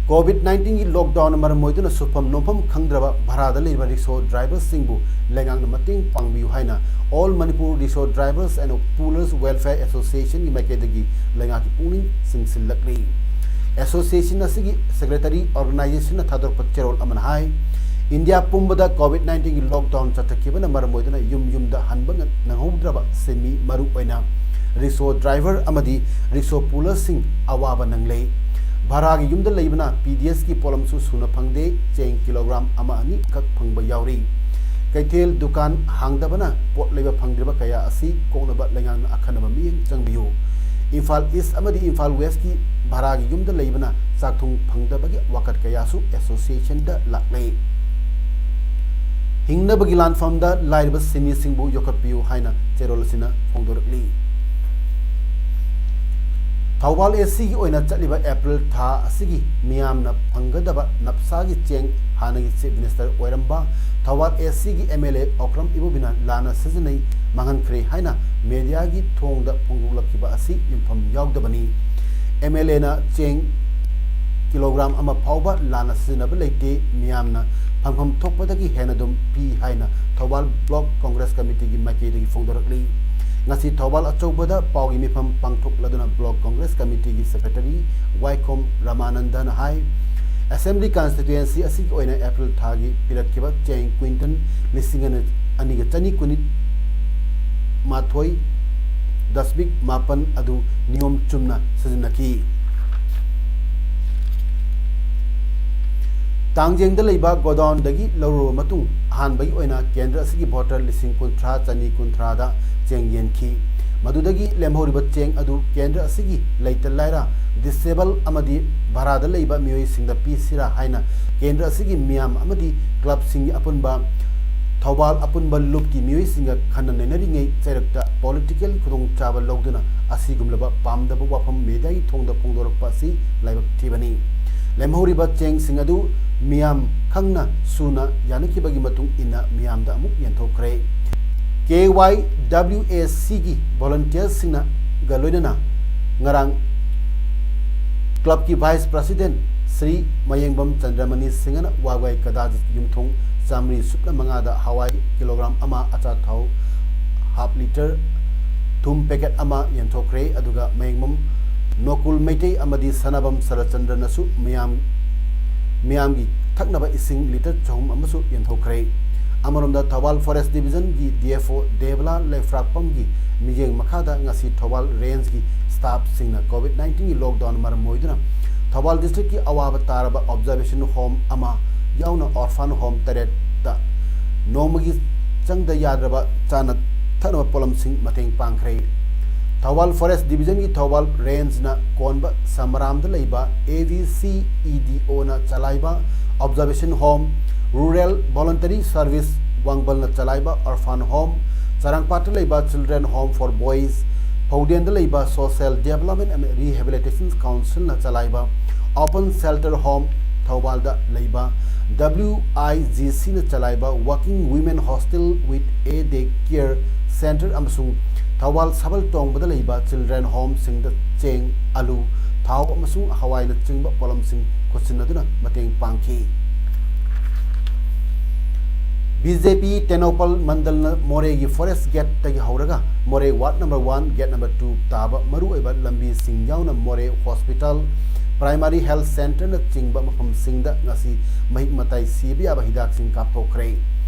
ꯀꯣꯚꯤꯗ ꯅꯥꯏꯟꯇꯤꯟꯒꯤ ꯂꯣꯛꯗꯥꯎꯟꯅ ꯃꯔꯝ ꯑꯣꯏꯗꯨꯅ ꯁꯨꯐꯝ ꯅꯣꯝꯐꯝ ꯈꯪꯗ꯭ꯔꯕ ꯚꯔꯥꯗ ꯂꯩꯔꯤꯕ ꯔꯤꯛꯁꯣ ꯗ꯭ꯔꯥꯏꯚꯔꯁꯤꯡꯕꯨ ꯂꯩꯉꯥꯛꯅ ꯃꯇꯦꯡ ꯄꯥꯡꯕꯤꯌꯨ ꯍꯥꯏꯅ All Manipur Rickshaw Drivers and Pullers Welfare Associationꯒꯤ ꯃꯥꯏꯀꯩꯗꯒꯤ ꯂꯩꯉꯥꯛꯀꯤ ꯄꯨꯛꯅꯤꯡ ꯆꯤꯡꯁꯤꯜꯂꯛꯂꯤ꯫ ꯑꯦꯁꯣꯁꯤꯌꯦꯁꯟ ꯑꯁꯤꯒꯤ ꯁꯦꯀ꯭ꯔꯦꯇꯔꯤ ꯑꯣꯔꯒꯅꯥꯏꯖꯦꯁꯟꯅ ꯊꯥꯗꯣꯔꯛꯄ ꯆꯦꯔꯣꯜ ꯑꯃꯅ ꯍꯥꯏ, ꯏꯟꯗꯤꯌꯥ ꯄꯨꯝꯕꯗ ꯀꯣꯚꯤꯗ ꯅꯥꯏꯟꯇꯤꯟꯒꯤ ꯂꯣꯛꯗꯥꯎꯟ ꯆꯠꯊꯈꯤꯕꯅ ꯃꯔꯝ ꯑꯣꯏꯗꯨꯅ ꯌꯨꯝ ꯌꯨꯝꯗ ꯍꯟꯕ ꯉ-, ꯅꯪꯍꯧꯗ꯭ꯔꯕ ꯁꯤꯟꯃꯤ, ꯃꯔꯨ ꯑꯣꯏꯅ ꯔꯤꯛꯁꯣ ꯗ꯭ꯔꯥꯏꯚꯔ ꯑꯃꯗꯤ ꯔꯤꯛꯁꯣ ꯄꯨꯂꯔꯁꯤꯡ ꯑꯋꯥꯕ ꯅꯪꯂꯦ꯫ ꯚꯔꯥꯒꯤ ꯌꯨꯝꯗ ꯂꯩꯕꯅ ꯄꯤ ꯗꯤ ꯑꯦꯁꯀꯤ ꯄꯣꯠꯂꯝꯁꯨ ꯁꯨꯅ ꯐꯪꯗꯦ, ꯆꯦꯡ ꯀꯤꯂꯣꯒ꯭ꯔꯥꯝ ꯑꯃ ꯑꯅꯤ ꯈꯛ ꯐꯪꯕ ꯌꯥꯎꯔꯤ꯫ ꯀꯩꯊꯦꯜ ꯗꯨꯀꯥꯟ ꯍꯥꯡꯗꯕꯅ ꯄꯣꯠ ꯂꯩꯕ ꯐꯪꯗ꯭ꯔꯤꯕ ꯀꯌꯥ ꯑꯁꯤ ꯀꯣꯛꯅꯕ ꯂꯩꯉꯥꯛꯅ ꯑꯈꯟꯅꯕ ꯃꯤꯠꯌꯦꯡ ꯆꯪꯕꯤꯌꯨ꯫ ꯏꯝꯐꯥꯜ ꯏꯁ ꯑꯃꯗꯤ ꯏꯝꯐꯥꯜ ꯋꯦꯁꯀꯤ ꯚꯔꯥꯒꯤ ꯌꯨꯝꯗ ꯂꯩꯕꯅ ꯆꯥꯛꯊꯨꯡ ꯐꯪꯗꯕꯒꯤ ꯋꯥꯀꯠ ꯀꯌꯥꯁꯨ ꯑꯦꯁꯣꯁꯤꯌꯦꯁꯟꯗ ꯂꯥꯛꯂꯦ꯫ ꯍꯤꯡꯅꯕꯒꯤ ꯂꯥꯟꯐꯝꯗ ꯂꯥꯏꯔꯕ ꯁꯤꯟꯃꯤꯁꯤꯡꯕꯨ ꯌꯣꯛꯈꯠꯄꯤꯌꯨ ꯍꯥꯏꯅ ꯆꯦꯔꯣꯜ ꯑꯁꯤꯅ ꯐꯣꯡꯗꯣꯔꯛꯂꯤ꯫ ꯊꯧꯕꯥꯜ ꯑꯦ ꯁꯤꯒꯤ ꯑꯣꯏꯅ ꯆꯠꯂꯤꯕ ꯑꯦꯄ꯭ꯔꯤꯜ ꯊꯥ ꯑꯁꯤꯒꯤ ꯃꯤꯌꯥꯝꯅ ꯐꯪꯒꯗꯕ ꯅꯞꯁꯥꯒꯤ ꯆꯦꯡ ꯍꯥꯟꯅꯒꯤ ꯆꯤꯐ ꯃꯤꯅꯤꯁꯇꯔ ꯑꯣꯏꯔꯝꯕ ꯊꯧꯕꯥꯜ ꯑꯦ ꯁꯤꯒꯤ ꯑꯦꯝ ꯑꯦꯜ ꯑꯦ ꯑꯣꯀ꯭ꯔꯝ ꯏꯕꯣꯕꯤꯅ ꯂꯥꯟꯅ ꯁꯤꯖꯤꯟꯅꯩ, ꯃꯥꯡꯍꯟꯈ꯭ꯔꯦ ꯍꯥꯏꯅ ꯃꯦꯗꯤꯌꯥꯒꯤ ꯊꯣꯡꯗ ꯐꯣꯡꯗꯣꯛꯂꯛꯈꯤꯕ ꯑꯁꯤ ꯌꯨꯝꯐꯝ ꯌꯥꯎꯗꯕꯅꯤ꯫ ꯑꯦꯝ ꯑꯦꯜ ꯑꯦꯅ ꯆꯦꯡ ꯀꯤꯂꯣꯒ꯭ꯔꯥꯝ ꯑꯃ ꯐꯥꯎꯕ ꯂꯥꯟꯅ ꯁꯤꯖꯤꯟꯅꯕ ꯂꯩꯇꯦ, ꯃꯤꯌꯥꯝꯅ ꯐꯪꯐꯝ ꯊꯣꯛꯄꯗꯒꯤ ꯍꯦꯟꯅ ꯑꯗꯨꯝ ꯄꯤ ꯍꯥꯏꯅ ꯊꯧꯕꯥꯜ ꯕ꯭ꯂꯣꯛ ꯀꯣꯡꯒ꯭ꯔꯦꯁ ꯀꯃꯤꯇꯤꯒꯤ ꯃꯥꯏꯀꯩꯗꯒꯤ ꯐꯣꯡꯗꯣꯔꯛꯂꯤ꯫ ꯉꯁꯤ ꯊꯧꯕꯥꯜ ꯑꯆꯧꯕꯗ ꯄꯥꯎꯒꯤ ꯃꯤꯐꯝ ꯄꯥꯡꯊꯣꯛꯂꯗꯨꯅ ꯕ꯭ꯂꯣꯛ ꯀꯣꯡꯒ꯭ꯔꯦꯁ ꯀꯃꯤꯇꯤꯒꯤ ꯁꯦꯀ꯭ꯔꯦꯇꯔꯤ ꯋꯥꯏꯈꯣꯝ ꯔꯃꯥꯅꯟꯗꯅ ꯍꯥꯏ, ꯑꯦꯁꯦꯝꯕ꯭ꯂꯤ ꯀꯟꯁꯇꯤꯇ꯭ꯋꯦꯟꯁꯤ ꯑꯁꯤꯒꯤ ꯑꯣꯏꯅ ꯑꯦꯄ꯭ꯔꯤꯜ ꯊꯥꯒꯤ ꯄꯤꯔꯛꯈꯤꯕ ꯆꯦꯡ ꯀ꯭ꯋꯤꯟꯇꯜ ꯂꯤꯁꯤꯡ ꯑꯅꯤ ꯑꯅꯤꯒ ꯆꯅꯤ ꯀꯨꯟꯅꯤꯊꯣꯏ ꯗꯁꯃꯤꯛ ꯃꯥꯄꯟ ꯑꯗꯨ ꯅꯤꯌꯣꯝ ꯆꯨꯝꯅ ꯁꯤꯖꯤꯟꯅꯈꯤ꯫ ꯇꯥꯡꯖꯦꯡꯗ ꯂꯩꯕ ꯒꯣꯗꯥꯎꯟꯗꯒꯤ ꯂꯧꯔꯨꯔꯕ ꯃꯇꯨꯡ ꯑꯍꯥꯟꯕꯒꯤ ꯑꯣꯏꯅ ꯀꯦꯟꯗ꯭ꯔ ꯑꯁꯤꯒꯤ ꯚꯣꯇꯔ ꯂꯤꯁꯤꯡ ꯀꯨꯟꯊ꯭ꯔꯥ ꯆꯅꯤ ꯀꯨꯟꯊ꯭ꯔꯥꯗ ꯆꯦꯡ ꯌꯦꯟꯈꯤ꯫ ꯃꯗꯨꯗꯒꯤ ꯂꯦꯝꯍꯧꯔꯤꯕ ꯆꯦꯡ ꯑꯗꯨ ꯀꯦꯟꯗ꯭ꯔ ꯑꯁꯤꯒꯤ ꯂꯩꯇ ꯂꯥꯏꯔ, ꯗꯤꯁꯦꯕꯜ ꯑꯃꯗꯤ ꯚꯔꯥꯗ ꯂꯩꯕ ꯃꯤꯑꯣꯏꯁꯤꯡꯗ ꯄꯤꯁꯤꯔꯥ ꯍꯥꯏꯅ ꯀꯦꯟꯗ꯭ꯔ ꯑꯁꯤꯒꯤ ꯃꯤꯌꯥꯝ ꯑꯃꯗꯤ ꯀ꯭ꯂꯕꯁꯤꯡꯒꯤ ꯑꯄꯨꯟꯕ ꯊꯧꯕꯥꯜ ꯑꯄꯨꯟꯕ ꯂꯨꯞꯀꯤ ꯃꯤꯑꯣꯏꯁꯤꯡꯒ ꯈꯟꯅ ꯅꯩꯅꯔꯤꯉꯩ ꯆꯩꯔꯛꯇ ꯄꯣꯂꯤꯇꯤꯀꯦꯜ ꯈꯨꯗꯣꯡꯆꯥꯕ ꯂꯧꯗꯨꯅ ꯑꯁꯤꯒꯨꯝꯂꯕ ꯄꯥꯝꯗꯕ ꯋꯥꯐꯝ ꯃꯦꯗꯤꯌꯥꯒꯤ ꯊꯣꯡꯗ ꯐꯣꯡꯗꯣꯔꯛꯄ ꯑꯁꯤ ꯂꯥꯏꯕꯛ ꯊꯤꯕꯅꯤ꯫ ꯂꯦꯝꯍꯧꯔꯤꯕ ꯆꯦꯡꯁꯤꯡ ꯑꯗꯨ ꯃꯤꯌꯥꯝ ꯈꯪꯅ ꯁꯨꯅ ꯌꯥꯅꯈꯤꯕꯒꯤ ꯃꯇꯨꯡ ꯏꯟꯅ ꯃꯤꯌꯥꯝꯗ ꯑꯃꯨꯛ ꯌꯦꯟꯊꯣꯛꯈ꯭ꯔꯦ꯫ ꯀꯦ ꯋꯥꯏ ꯗꯕ꯭ꯂꯤꯎ ꯑꯦ ꯁꯤꯒꯤ ꯚꯣꯂꯨꯟꯇꯤꯌꯔꯁꯤꯡꯒ ꯂꯣꯏꯅꯅ ꯉꯔꯥꯡ ꯀ꯭ꯂꯕꯀꯤ ꯚꯥꯏꯁ ꯄ꯭ꯔꯁꯤꯗꯦꯟ ꯁ꯭ꯔꯤ ꯃꯌꯦꯡꯕꯝ ꯆꯟꯗ꯭ꯔꯃꯅꯤ ꯁꯤꯡꯍꯅ ꯋꯥꯕꯒꯥꯏ ꯀꯗꯥꯖꯤꯠꯀꯤ ꯌꯨꯝꯊꯣꯡ ꯆꯥꯃꯔꯤ ꯁꯨꯞꯅ ꯃꯉꯥꯗ ꯍꯋꯥꯏ ꯀꯤꯂꯣꯒ꯭ꯔꯥꯝ ꯑꯃ, ꯑꯆꯥꯊꯥꯎ ꯍꯥꯞ ꯂꯤꯇꯔ, ꯊꯨꯝ ꯄꯦꯀꯦꯠ ꯑꯃ ꯌꯦꯟꯊꯣꯛꯈ꯭ꯔꯦ꯫ ꯑꯗꯨꯒ ꯃꯌꯦꯡꯕꯝ ꯅꯣꯀꯨꯜ ꯃꯩꯇꯩ ꯑꯃꯗꯤ ꯁꯅꯥꯕꯝ ꯁꯔꯠꯆꯟꯗ꯭ꯔꯅꯁꯨ ꯃꯤꯌꯥꯝ, ꯃꯤꯌꯥꯝꯒꯤ ꯊꯛꯅꯕ ꯏꯁꯤꯡ ꯂꯤꯇꯔ ꯆꯍꯨꯝ ꯑꯃꯁꯨ ꯌꯦꯟꯊꯣꯛꯈ꯭ꯔꯦ꯫ ꯑꯃꯔꯣꯝꯗ ꯊꯧꯕꯥꯜ ꯐꯣꯔꯦꯁ ꯗꯤꯕꯤꯖꯟꯒꯤ ꯗꯤ ꯑꯦꯐ ꯑꯣ ꯗꯦꯕꯂꯥ ꯂꯩꯐ꯭ꯔꯥꯛꯄꯝꯒꯤ ꯃꯤꯠꯌꯦꯡ ꯃꯈꯥꯗ ꯉꯁꯤ ꯊꯧꯕꯥꯜ ꯔꯦꯟꯖꯀꯤ ꯁ꯭ꯇꯥꯐꯁꯤꯡꯅ ꯀꯣꯚꯤꯗ ꯅꯥꯏꯟꯇꯤꯟꯒꯤ ꯂꯣꯛꯗꯥꯎꯟ ꯃꯔꯝ ꯑꯣꯏꯗꯨꯅ ꯊꯧꯕꯥꯜ ꯗꯤꯁꯇ꯭ꯔꯤꯛꯀꯤ ꯑꯋꯥꯕ ꯇꯥꯔꯕ ꯑꯣꯕꯖꯥꯔꯕꯦꯁꯟ ꯍꯣꯝ ꯑꯃ ꯌꯥꯎꯅ ꯑꯣꯔꯐꯥꯟ ꯍꯣꯝ ꯇꯔꯦꯠꯇ ꯅꯣꯡꯃꯒꯤ ꯆꯪꯗ ꯌꯥꯗ꯭ꯔꯕ ꯆꯥꯅ ꯊꯛꯅꯕ ꯄꯣꯠꯂꯝꯁꯤꯡ ꯃꯇꯦꯡ ꯄꯥꯡꯈ꯭ꯔꯦ꯫ ꯊꯧꯕꯥꯜ ꯐꯣꯔꯦꯁ ꯗꯤꯕꯤꯖꯟꯒꯤ ꯊꯧꯕꯥꯜ ꯔꯦꯟꯖꯅ ꯀꯣꯟꯕ ꯁꯃꯔꯥꯝꯗ ꯂꯩꯕ A V C E D ꯑꯣꯅ ꯆꯂꯥꯏꯕ observation home, rural voluntary service ꯋꯥꯡꯕꯜꯅ ꯆꯂꯥꯏꯕ ꯑꯣꯔꯐꯥꯟ ꯍꯣꯝ, ꯆꯔꯥꯡꯄꯥꯠꯇ ꯂꯩꯕ ꯆꯤꯜꯗ꯭ꯔꯦꯟ ꯍꯣꯝ ꯐꯣꯔ ꯕꯣꯏꯁ, ꯄꯧꯗꯦꯟꯗ ꯂꯩꯕ ꯁꯣꯁꯤꯌꯦꯜ ꯗꯤꯕꯦꯂꯞꯃꯦꯟ ꯑꯦꯟ ꯔꯤꯍꯦꯕꯤꯂꯤꯇꯦꯁꯟ ꯀꯥꯎꯟꯁꯤꯜꯅ ꯆꯂꯥꯏꯕ ꯑꯣꯄꯟ ꯁꯦꯜꯇꯔ ꯍꯣꯝ, ꯊꯧꯕꯥꯜꯗ ꯂꯩꯕ ꯗꯕ꯭ꯂꯤꯎ ꯑꯥꯏ ꯖꯤ ꯁꯤꯅ ꯆꯂꯥꯏꯕ working women hostel with a day care centre ꯑꯃꯁꯨꯡ ꯊꯧꯕꯥꯜ ꯁꯕꯜ ꯇꯣꯡꯕꯗ ꯂꯩꯕ ꯆꯤꯜꯗ꯭ꯔꯦꯟ ꯍꯣꯝꯁꯤꯡꯗ ꯆꯦꯡ, ꯑꯂꯨ, ꯊꯥꯎ ꯑꯃꯁꯨꯡ ꯍꯋꯥꯏꯅꯆꯤꯡꯕ ꯄꯣꯠꯂꯝꯁꯤꯡ ꯈꯨꯠꯁꯤꯟꯅꯗꯨꯅ ꯃꯇꯦꯡ ꯄꯥꯡꯈꯤ꯫ ꯕꯤ ꯖꯦ ꯄꯤ ꯇꯦꯡꯅꯧꯄꯜ ꯃꯟꯗꯜꯅ ꯃꯣꯔꯦꯒꯤ ꯐꯣꯔꯦꯁ ꯒꯦꯠꯇꯒꯤ ꯍꯧꯔꯒ Moreh ward number one, gate number two ꯇꯥꯕ ꯃꯔꯨꯑꯣꯏꯕ ꯂꯝꯕꯤꯁꯤꯡ ꯌꯥꯎꯅ ꯃꯣꯔꯦ ꯍꯣꯁꯄꯤꯇꯥꯜ, ꯄ꯭ꯔꯥꯏꯃꯥꯔꯤ ꯍꯦꯜꯊ ꯁꯦꯟꯇꯔꯅꯆꯤꯡꯕ ꯃꯐꯝꯁꯤꯡꯗ ꯉꯁꯤ ꯃꯍꯤꯛ ꯃꯇꯥꯏ ꯁꯤꯕ ꯌꯥꯕ ꯍꯤꯗꯥꯛꯁꯤꯡ ꯀꯥꯞꯊꯣꯛꯈ꯭ꯔꯦ꯫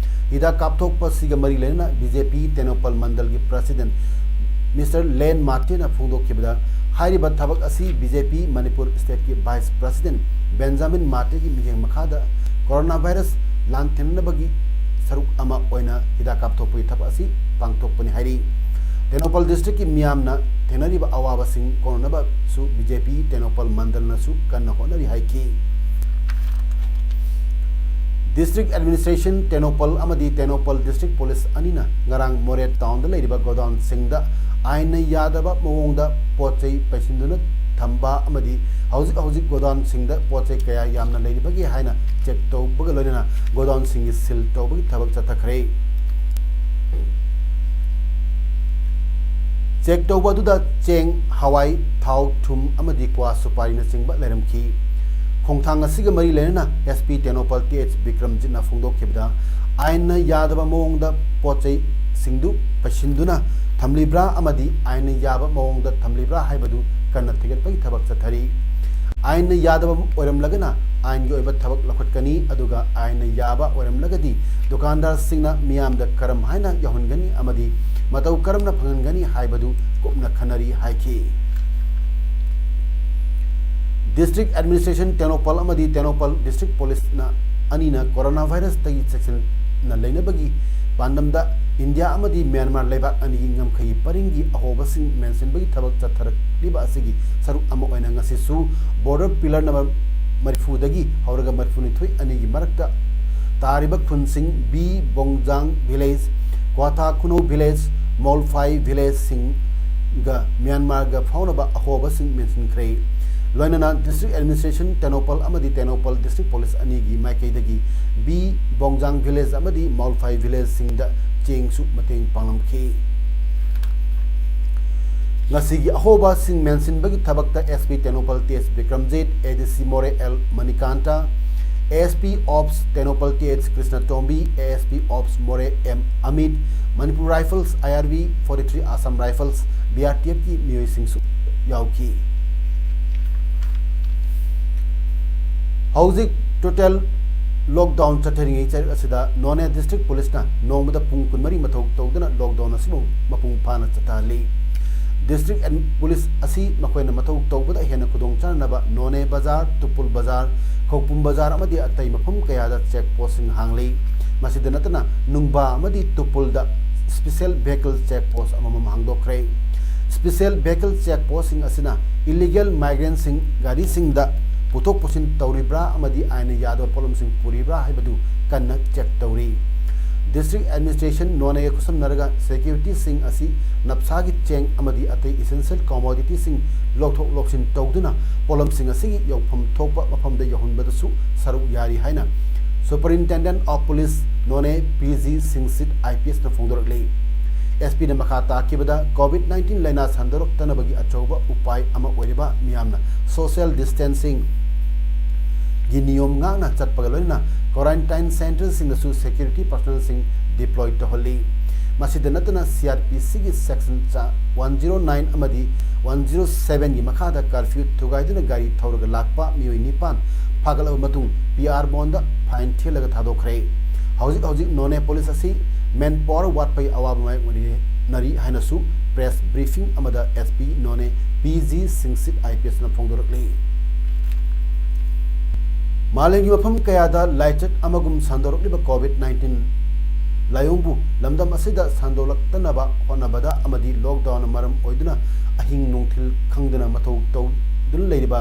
ꯍꯤꯗꯥꯛ ꯀꯥꯞꯊꯣꯛꯄꯁꯤꯒ ꯃꯔꯤ ꯂꯩꯅꯅ B J P Tengnoupal ꯃꯟꯗꯜꯒꯤ president Mister ꯂꯦꯟ ꯃꯥꯔꯇꯤꯟꯅ ꯐꯣꯡꯗꯣꯛꯈꯤꯕꯗ, ꯍꯥꯏꯔꯤꯕ ꯊꯕꯛ ꯑꯁꯤ ꯕꯤ ꯖꯦ ꯄꯤ ꯃꯅꯤꯄꯨꯔ stateꯀꯤ vice president ꯕꯦꯟꯖꯥꯃꯤꯟ ꯃꯥꯔꯇꯤꯟꯒꯤ ꯃꯤꯠꯌꯦꯡ ꯃꯈꯥꯗ corona virus ꯂꯥꯟꯊꯦꯡꯅꯅꯕꯒꯤ ꯁꯔꯨꯛ ꯑꯃ ꯑꯣꯏꯅ ꯍꯤꯗꯥꯛ ꯀꯥꯞꯊꯣꯛꯄꯒꯤ ꯊꯕꯛ ꯑꯁꯤ ꯄꯥꯡꯊꯣꯛꯄꯅꯤ ꯍꯥꯏꯔꯤ꯫ ꯇꯦꯡꯅꯧꯄꯜ districtꯀꯤ ꯃꯤꯌꯥꯝꯅ ꯊꯦꯡꯅꯔꯤꯕ ꯑꯋꯥꯕꯁꯤꯡ ꯀꯣꯛꯅꯅꯕꯁꯨ ꯕꯤ ꯖꯦ ꯄꯤ ꯇꯦꯡꯅꯧꯄꯜ ꯃꯟꯗꯜꯅꯁꯨ ꯀꯟꯅ ꯍꯣꯠꯅꯔꯤ ꯍꯥꯏꯈꯤ꯫ District administration ꯇꯦꯡꯅꯧꯄꯜ ꯑꯃꯗꯤ ꯇꯦꯡꯅꯧꯄꯜ district police ꯑꯅꯤꯅ ꯉꯔꯥꯡ ꯃꯣꯔꯦ townꯗ ꯂꯩꯔꯤꯕ godownꯁꯤꯡꯗ ꯑꯥꯏꯟꯅ ꯌꯥꯗꯕ ꯃꯑꯣꯡꯗ ꯄꯣꯠ ꯆꯩ ꯄꯩꯁꯤꯟꯗꯨꯅ ꯊꯝꯕ ꯑꯃꯗꯤ ꯍꯧꯖꯤꯛ ꯍꯧꯖꯤꯛ godownꯁꯤꯡꯗ ꯄꯣꯠ ꯆꯩ ꯀꯌꯥ ꯌꯥꯝꯅ ꯂꯩꯔꯤꯕꯒꯦ ꯍꯥꯏꯅ check ꯇꯧꯕꯒ ꯂꯣꯏꯅꯅ godownꯁꯤꯡꯒꯤ seal ꯇꯧꯕꯒꯤ ꯊꯕꯛ ꯆꯠꯊꯈ꯭ꯔꯦ꯫ Check ꯇꯧꯕ ꯑꯗꯨꯗ ꯆꯦꯡ, ꯍꯋꯥꯏ, ꯊꯥꯎ, ꯊꯨꯝ ꯑꯃꯗꯤ ꯀ꯭ꯋꯥ ꯁꯨꯄꯥꯔꯤꯅꯆꯤꯡꯕ ꯂꯩꯔꯝꯈꯤ꯫ ꯈꯣꯡꯊꯥꯡ ꯑꯁꯤꯒ ꯃꯔꯤ ꯂꯩꯅꯅ S P Tengnoupal T H ꯕꯤꯀ꯭ꯔꯝꯖꯤꯠꯅ ꯐꯣꯡꯗꯣꯛꯈꯤꯕꯗ, ꯑꯥꯏꯟꯅ ꯌꯥꯗꯕ ꯃꯑꯣꯡꯗ ꯄꯣꯠ ꯆꯩꯁꯤꯡꯗꯨ ꯄꯩꯁꯤꯟꯗꯨꯅ ꯊꯝꯂꯤꯕ꯭ꯔꯥ ꯑꯃꯗꯤ ꯑꯥꯏꯟꯅ ꯌꯥꯕ ꯃꯑꯣꯡꯗ ꯊꯝꯂꯤꯕ꯭ꯔꯥ ꯍꯥꯏꯕꯗꯨ ꯀꯟꯅ ꯊꯤꯒꯠꯄꯒꯤ ꯊꯕꯛ ꯆꯠꯊꯔꯤ꯫ ꯑꯥꯏꯟꯅ ꯌꯥꯗꯕ ꯑꯣꯏꯔꯝꯂꯒꯅ ꯑꯥꯏꯟꯒꯤ ꯑꯣꯏꯕ ꯊꯕꯛ ꯂꯧꯈꯠꯀꯅꯤ, ꯑꯗꯨꯒ ꯑꯥꯏꯟꯅ ꯌꯥꯕ ꯑꯣꯏꯔꯝꯂꯒꯗꯤ ꯗꯨꯀꯥꯟꯗꯥꯔꯁꯤꯡꯅ ꯃꯤꯌꯥꯝꯗ ꯀꯔꯝ ꯍꯥꯏꯅ ꯌꯧꯍꯟꯒꯅꯤ ꯑꯃꯗꯤ ꯃꯇꯧ ꯀꯔꯝꯅ ꯐꯪꯍꯟꯒꯅꯤ ꯍꯥꯏꯕꯗꯨ ꯀꯨꯞꯅ ꯈꯟꯅꯔꯤ ꯍꯥꯏꯈꯤ꯫ District administration ꯇꯦꯡꯅꯧꯄꯜ ꯑꯃꯗꯤ ꯇꯦꯡꯅꯧꯄꯜ district policeꯅ ꯑꯅꯤꯅ corona virusꯇꯒꯤ ꯆꯦꯛꯁꯤꯟꯅ ꯂꯩꯅꯕꯒꯤ ꯄꯥꯟꯗꯝꯗ ꯏꯟꯗꯤꯌꯥ ꯑꯃꯗꯤ ꯃ꯭ꯌꯥꯟꯃꯥꯔ ꯂꯩꯕꯥꯛ ꯑꯅꯤꯒꯤ ꯉꯝꯈꯩꯒꯤ ꯄꯔꯤꯡꯒꯤ ꯑꯍꯣꯕꯁꯤꯡ ꯃꯦꯟꯁꯤꯟꯕꯒꯤ ꯊꯕꯛ ꯆꯠꯊꯔꯛꯂꯤꯕ ꯑꯁꯤꯒꯤ ꯁꯔꯨꯛ ꯑꯃ ꯑꯣꯏꯅ ꯉꯁꯤꯁꯨ border pillar number ꯃꯔꯤꯐꯨꯗꯒꯤ ꯍꯧꯔꯒ ꯃꯔꯤꯐꯨꯅꯤꯊꯣꯏ ꯑꯅꯤꯒꯤ ꯃꯔꯛꯇ ꯇꯥꯔꯤꯕ ꯈꯨꯟꯁꯤꯡ ꯕꯤ ꯕꯣꯡꯖꯥꯡ village, ꯀ꯭ꯋꯥꯊꯥ ꯈꯨꯅꯧ village, ꯃꯧꯜꯐꯥꯏ villageꯁꯤꯡꯒ ꯃ꯭ꯌꯥꯟꯃꯥꯔꯒ ꯐꯥꯎꯅꯕ ꯑꯍꯣꯕꯁꯤꯡ ꯃꯦꯟꯁꯤꯟꯈ꯭ꯔꯦ꯫ ꯂꯣꯏꯅꯅ district administration ꯇꯦꯡꯅꯧꯄꯜ ꯑꯃꯗꯤ ꯇꯦꯡꯅꯧꯄꯜ district police ꯑꯅꯤꯒꯤ ꯃꯥꯏꯀꯩꯗꯒꯤ ꯕꯤ ꯕꯣꯡꯖꯥꯡ village ꯑꯃꯗꯤ ꯃꯧꯜꯐꯥꯏ villageꯁꯤꯡꯗ ꯆꯦꯡꯁꯨ ꯃꯇꯦꯡ ꯄꯥꯡꯂꯝꯈꯤ꯫ ꯉꯁꯤꯒꯤ ꯑꯍꯣꯕꯁꯤꯡ ꯃꯦꯟꯁꯤꯟꯕꯒꯤ ꯊꯕꯛꯇ ꯑꯦꯁ P Tengnoupal T S Bikramjit, A D C Moreh L Manikanta, A S P ops Tengnoupal T H Krishnatombi, A S P ops Moreh M Amit, Manipur rifles, I R B, forty three Assam Rifles, B R T ꯑꯦꯐꯀꯤ ꯃꯤꯑꯣꯏꯁꯤꯡꯁꯨ ꯌꯥꯎꯈꯤ꯫ ꯍꯧꯖꯤꯛ total Lockdown ꯆꯠꯊꯔꯤꯉꯩ ꯆꯩꯔꯛ ꯑꯁꯤꯗ ꯅꯣꯅꯦ District Policeꯅ ꯅꯣꯡꯃꯗ ꯄꯨꯡ ꯀꯨꯟꯃꯔꯤ ꯃꯊꯧ ꯇꯧꯗꯨꯅ lockdown ꯑꯁꯤꯕꯨ ꯃꯄꯨꯡ ꯐꯥꯅ ꯆꯠꯊꯍꯜꯂꯤ꯫ District Police ꯑꯁꯤ ꯃꯈꯣꯏꯅ ꯃꯊꯧ ꯇꯧꯕꯗ ꯍꯦꯟꯅ ꯈꯨꯗꯣꯡ ꯆꯥꯅꯅꯕ ꯅꯣꯅꯦ ꯕꯖꯥꯔ, ꯇꯨꯄꯨꯜ ꯕꯖꯥꯔ, ꯈꯧꯄꯨꯝ ꯕꯖꯥꯔ ꯑꯃꯗꯤ ꯑꯇꯩ ꯃꯐꯝ ꯀꯌꯥꯗ check postꯁꯤꯡ ꯍꯥꯡꯂꯤ꯫ ꯃꯁꯤꯗ ꯅꯠꯇꯅ ꯅꯨꯡꯕꯥ ꯑꯃꯗꯤ ꯇꯨꯄꯨꯜꯗ special vehicle check post ꯑꯃꯃꯝ ꯍꯥꯡꯗꯣꯛꯈ꯭ꯔꯦ꯫ Special vehicle check postꯁꯤꯡ ꯑꯁꯤꯅ illegal migrantꯁꯤꯡ ꯒꯥꯔꯤꯁꯤꯡꯗ ꯄꯨꯊꯣꯛ ꯄꯨꯁꯤꯟ ꯇꯧꯔꯤꯕ꯭ꯔꯥ ꯑꯃꯗꯤ ꯑꯥꯏꯟꯅ ꯌꯥꯗꯕ ꯄꯣꯠꯂꯝꯁꯤꯡ ꯄꯨꯔꯤꯕ꯭ꯔꯥ ꯍꯥꯏꯕꯗꯨ ꯀꯟꯅ check ꯇꯧꯔꯤ꯫ District Administration ꯅꯣꯅꯦꯒ ꯈꯨꯠꯁꯝꯅꯔꯒ securityꯁꯤꯡ ꯑꯁꯤ ꯅꯞꯁꯥꯒꯤ ꯆꯦꯡ ꯑꯃꯗꯤ ꯑꯇꯩ essential commodityꯁꯤꯡ ꯂꯧꯊꯣꯛ ꯂꯧꯁꯤꯟ ꯇꯧꯗꯨꯅ ꯄꯣꯠꯂꯝꯁꯤꯡ ꯑꯁꯤꯒꯤ ꯌꯧꯐꯝ ꯊꯣꯛꯄ ꯃꯐꯝꯗ ꯌꯧꯍꯟꯕꯗꯁꯨ ꯁꯔꯨꯛ ꯌꯥꯔꯤ ꯍꯥꯏꯅ Superintendent of Police Noney P G ꯁꯤꯡꯁꯤꯠ I P Sꯅ ꯐꯣꯡꯗꯣꯔꯛꯂꯤ꯫ S Pꯅ ꯃꯈꯥ ꯇꯥꯈꯤꯕꯗ COVID nineteen ꯂꯥꯏꯅꯥ ꯁꯟꯗꯣꯔꯛꯇꯅꯕꯒꯤ ꯑꯆꯧꯕ ꯎꯄꯥꯏ ꯑꯃ ꯑꯣꯏꯔꯤꯕ ꯃꯤꯌꯥꯝꯅ social distancingꯒꯤ ꯅꯤꯌꯣꯝ ꯉꯥꯛꯅ ꯆꯠꯄꯒ ꯂꯣꯏꯅꯅ quarantine centreꯁꯤꯡꯗꯁꯨ security personnelꯁꯤꯡ deploy ꯇꯧꯍꯜꯂꯤ꯫ ꯃꯁꯤꯗ ꯅꯠꯇꯅ C R P Cꯒꯤ section one zero nine ꯑꯃꯗꯤ one zero sevenꯒꯤ ꯃꯈꯥꯗ curfew ꯊꯨꯒꯥꯏꯗꯨꯅ ꯒꯥꯔꯤ ꯊꯧꯔꯒ ꯂꯥꯛꯄ ꯃꯤꯑꯣꯏ ꯅꯤꯄꯥꯟ ꯐꯥꯒꯠꯂꯕ ꯃꯇꯨꯡ P R Bondꯗ fine ꯊꯤꯍꯜꯂꯒ ꯊꯥꯗꯣꯛꯈ꯭ꯔꯦ꯫ ꯍꯧꯖꯤꯛ ꯍꯧꯖꯤꯛ ꯅꯣꯅꯦ police ꯑꯁꯤ manpower ꯋꯥꯠꯄꯒꯤ ꯑꯋꯥꯕ ꯃꯥꯌꯣꯛꯅꯔꯤ ꯍꯥꯏꯅꯁꯨ press briefing ꯑꯃꯗ S P Noney P G ꯁꯤꯡꯁꯤꯠ I P Sꯅ ꯐꯣꯡꯗꯣꯔꯛꯂꯤ꯫ ꯃꯥꯂꯦꯝꯒꯤ ꯃꯐꯝ ꯀꯌꯥꯗ ꯂꯥꯏꯆꯠ ꯑꯃꯒꯨꯝ ꯁꯟꯗꯣꯔꯛꯂꯤꯕ COVID nineteen ꯂꯥꯏꯑꯣꯡꯕꯨ ꯂꯝꯗꯝ ꯑꯁꯤꯗ ꯁꯟꯗꯣꯛꯂꯛꯇꯅꯕ ꯍꯣꯠꯅꯕꯗ ꯑꯃꯗꯤ lockdownꯅ ꯃꯔꯝ ꯑꯣꯏꯗꯨꯅ ꯑꯍꯤꯡ ꯅꯨꯡꯊꯤꯜ ꯈꯪꯗꯅ ꯃꯊꯧ ꯇꯧꯗꯨꯅ ꯂꯩꯔꯤꯕ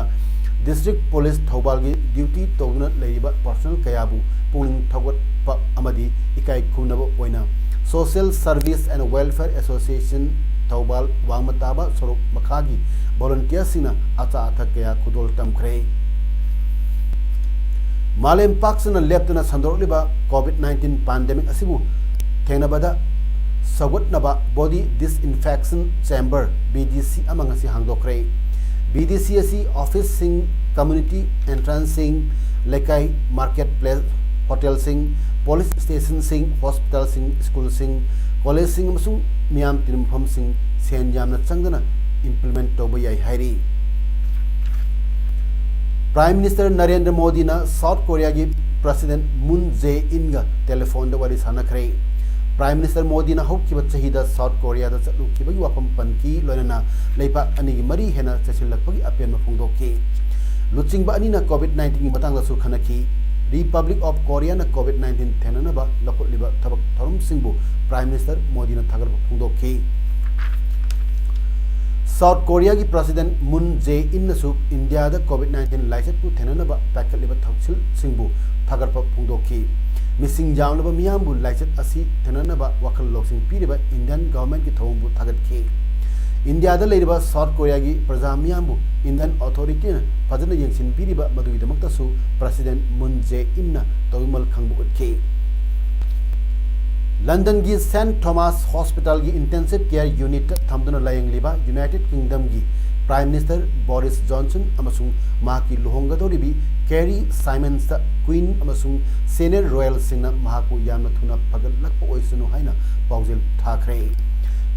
District Police ꯊꯧꯕꯥꯜꯒꯤ duty ꯇꯧꯗꯨꯅ ꯂꯩꯔꯤꯕ personnel ꯀꯌꯥꯕꯨ ꯄꯨꯛꯅꯤꯡ ꯊꯧꯒꯠꯄ ꯑꯃꯗꯤ ꯏꯀꯥꯏ ꯈꯨꯝꯅꯕ ꯑꯣꯏꯅ Social Service and Welfare Association Thoubal ꯋꯥꯡꯃ ꯇꯥꯕ ꯁꯣꯔꯣꯛ ꯃꯈꯥꯒꯤ volunteerꯁꯤꯡꯅ ꯑꯆꯥ ꯑꯊꯛ ꯀꯌꯥ ꯈꯨꯗꯣꯜ ꯇꯝꯈ꯭ꯔꯦ꯫ ꯃꯥꯂꯦꯝ ꯄꯥꯛ ꯁꯟꯅ ꯂꯦꯞꯇꯅ ꯁꯟꯗꯣꯔꯛꯂꯤꯕ COVID nineteen pandemic ꯑꯁꯤꯕꯨ ꯊꯦꯡꯅꯕꯗ ꯁꯧꯒꯠꯅꯕ body disinfection chamber, B D C, ꯑꯃ ꯉꯁꯤ ꯍꯥꯡꯗꯣꯛꯈ꯭ꯔꯦ꯫ B D C ꯑꯁꯤ officeꯁꯤꯡ, community entranceꯁꯤꯡ, ꯂꯩꯀꯥꯏ market place, hotelꯁꯤꯡ, police stationꯁꯤꯡ, hospitalꯁꯤꯡ, schoolꯁꯤꯡ, collegeꯁꯤꯡ ꯑꯃꯁꯨꯡ ꯃꯤꯌꯥꯝ ꯇꯤꯟꯕ ꯃꯐꯝꯁꯤꯡ ꯁꯦꯟ ꯌꯥꯝꯅ ꯆꯪꯗꯅ implement ꯇꯧꯕ ꯌꯥꯏ ꯍꯥꯏꯔꯤ꯫ Prime Minister ꯅꯔꯦꯟꯗ꯭ꯔ ꯃꯣꯗꯤꯅ South Koreaꯒꯤ President Moon Jae-inꯒ telephone ꯗ ꯋꯥꯔꯤ ꯁꯥꯟꯅꯈ꯭ꯔꯦ꯫ Prime Minister ꯃꯣꯗꯤꯅ ꯍꯧꯈꯤꯕ ꯆꯍꯤꯗ South Korea ꯗ ꯆꯠꯂꯨꯈꯤꯕꯒꯤ ꯋꯥꯐꯝ ꯄꯟꯈꯤ, ꯂꯣꯏꯅꯅ ꯂꯩꯕꯥꯛ ꯑꯅꯤꯒꯤ ꯃꯔꯤ ꯍꯦꯟꯅ ꯆꯦꯠꯁꯤꯜꯂꯛꯄꯒꯤ ꯑꯄꯦꯟꯕ ꯐꯣꯡꯗꯣꯛꯈꯤ꯫ ꯂꯨꯆꯤꯡꯕ ꯑꯅꯤꯅ COVID nineteen ꯒꯤ ꯃꯇꯥꯡꯗꯁꯨ ꯈꯟꯅꯈꯤ꯫ Republic of Korea ꯅ COVID nineteen ꯊꯦꯡꯅꯅꯕ ꯂꯧꯈꯠꯂꯤꯕ ꯊꯕꯛ ꯊꯧꯔꯝꯁꯤꯡꯕꯨ Prime Minister ꯃꯣꯗꯤꯅ ꯊꯥꯒꯠꯄ ꯐꯣꯡꯗꯣꯛꯈꯤ꯫ South Korea ꯒꯤ President Moon Jae-in ꯅꯁꯨ ꯏꯟꯗꯤꯌꯥꯗ COVID nineteen ꯂꯥꯏꯆꯠꯄꯨ ꯊꯦꯡꯅꯅꯕ ꯄꯥꯏꯈꯠꯂꯤꯕ ꯊꯧꯁꯤꯜꯁꯤꯡꯕꯨ ꯊꯥꯒꯠꯄ ꯐꯣꯡꯗꯣꯛꯈꯤ꯫ ꯃꯤꯁꯤꯡ ꯌꯥꯝꯂꯕ ꯃꯤꯌꯥꯝꯕꯨ ꯂꯥꯏꯆꯠ ꯑꯁꯤ ꯊꯦꯡꯅꯅꯕ ꯋꯥꯈꯜ ꯂꯧꯁꯤꯡ ꯄꯤꯔꯤꯕ Indian government ꯀꯤ ꯊꯧꯑꯣꯡꯕꯨ ꯊꯥꯒꯠꯈꯤ꯫ ꯏꯟꯗꯤꯌꯥꯗ ꯂꯩꯔꯤꯕ South Korea ꯒꯤ ꯄ꯭ꯔꯖꯥ ꯃꯤꯌꯥꯝꯕꯨ Indian authority ꯅ ꯐꯖꯅ ꯌꯦꯡꯁꯤꯟꯕꯤꯔꯤꯕ ꯃꯗꯨꯒꯤꯗꯃꯛꯇꯁꯨ President Moon Jae-in ꯅ ꯇꯧꯏꯃꯜ ꯈꯪꯕ ꯎꯠꯈꯤ꯫ ꯂꯟꯗꯟꯒꯤ Saint Thomas Hospital ꯒꯤ Intensive Care Unit ꯇ ꯊꯝꯗꯨꯅ ꯂꯥꯌꯦꯡꯂꯤꯕ United Kingdom ꯒꯤ Prime Minister Boris Johnson ꯑꯃꯁꯨꯡ ꯃꯍꯥꯛꯀꯤ ꯂꯨꯍꯣꯡꯒꯗꯧꯔꯤꯕꯤ Carrie Symonds ꯇ Queen ꯑꯃꯁꯨꯡ senior royal ꯁꯤꯡꯅ ꯃꯍꯥꯛꯄꯨ ꯌꯥꯝꯅ ꯊꯨꯅ ꯐꯒꯠꯂꯛꯄ ꯑꯣꯏꯁꯅꯨ ꯍꯥꯏꯅ ꯄꯥꯎꯖꯦꯜ ꯊꯥꯈ꯭ꯔꯦ꯫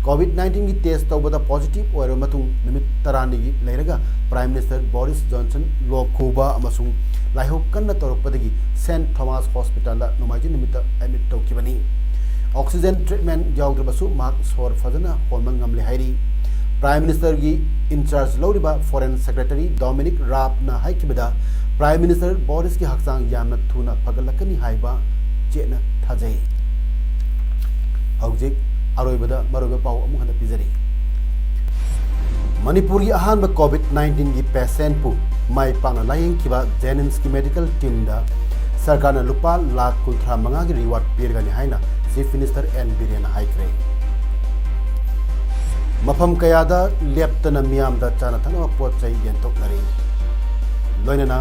COVID nineteen ꯒꯤ test ꯇꯧꯕꯗ positive ꯑꯣꯏꯔꯕ ꯃꯇꯨꯡ ꯅꯨꯃꯤꯠ ꯇꯔꯥꯅꯤꯒꯤ ꯂꯩꯔꯒ Prime Minister Boris Johnson ꯂꯣꯛ ꯈꯨꯕ ꯑꯃꯁꯨꯡ ꯂꯥꯏꯍꯧ ꯀꯟꯅ ꯇꯧꯔꯛꯄꯗꯒꯤ Saint Thomas Hospital ꯗ ꯅꯣꯡꯃꯥꯏꯖꯤꯡ ꯅꯨꯃꯤꯠꯇ admit ꯇꯧꯈꯤꯕꯅꯤ꯫ Oxygen treatment ꯌꯥꯎꯗ꯭ꯔꯕꯁꯨ ꯃꯍꯥꯛ ꯁꯣꯔ ꯐꯖꯅ ꯍꯣꯟꯕ ꯉꯝꯂꯦ ꯍꯥꯏꯔꯤ꯫ Prime Minister ꯒꯤ in charge ꯂꯧꯔꯤꯕ Foreign Secretary Dominic Raab ꯅ ꯍꯥꯏꯈꯤꯕꯗ, Prime Minister Boris ꯀꯤ ꯍꯛꯆꯥꯡ ꯌꯥꯝꯅ ꯊꯨꯅ ꯐꯒꯠꯂꯛꯀꯅꯤ ꯍꯥꯏꯕ ꯆꯦꯠꯅ ꯊꯥꯖꯩ꯫ ꯍꯧꯖꯤꯛ ꯑꯔꯣꯏꯕꯗ ꯃꯔꯨꯑꯣꯏꯕ ꯄꯥꯎ ꯑꯃꯨꯛ ꯍꯟꯅ ꯄꯤꯖꯔꯤ꯫ ꯃꯅꯤꯄꯨꯔꯒꯤ ꯑꯍꯥꯟꯕ COVID nineteen ꯒꯤ patient ꯄꯨ ꯃꯥꯏ ꯄꯥꯛꯅ ꯂꯥꯌꯦꯡꯈꯤꯕ JNIMS ꯀꯤ medical team ꯗ ꯁꯔꯀꯥꯔꯅ ꯂꯨꯄꯥ ꯂꯥꯈ ꯀꯨꯟꯊ꯭ꯔꯥ ꯃꯉꯥꯒꯤ reward ꯄꯤꯔꯒꯅꯤ ꯍꯥꯏꯅ Chief Minister N ꯕꯤꯔꯦꯟꯅ ꯍꯥꯏꯈ꯭ꯔꯦ꯫ ꯃꯐꯝ ꯀꯌꯥꯗ ꯂꯦꯞꯇꯅ ꯃꯤꯌꯥꯝꯗ ꯆꯥꯅ ꯊꯛꯅꯕ ꯄꯣꯠ ꯆꯩ ꯌꯦꯟꯊꯣꯛꯅꯔꯤ꯫ ꯂꯣꯏꯅꯅ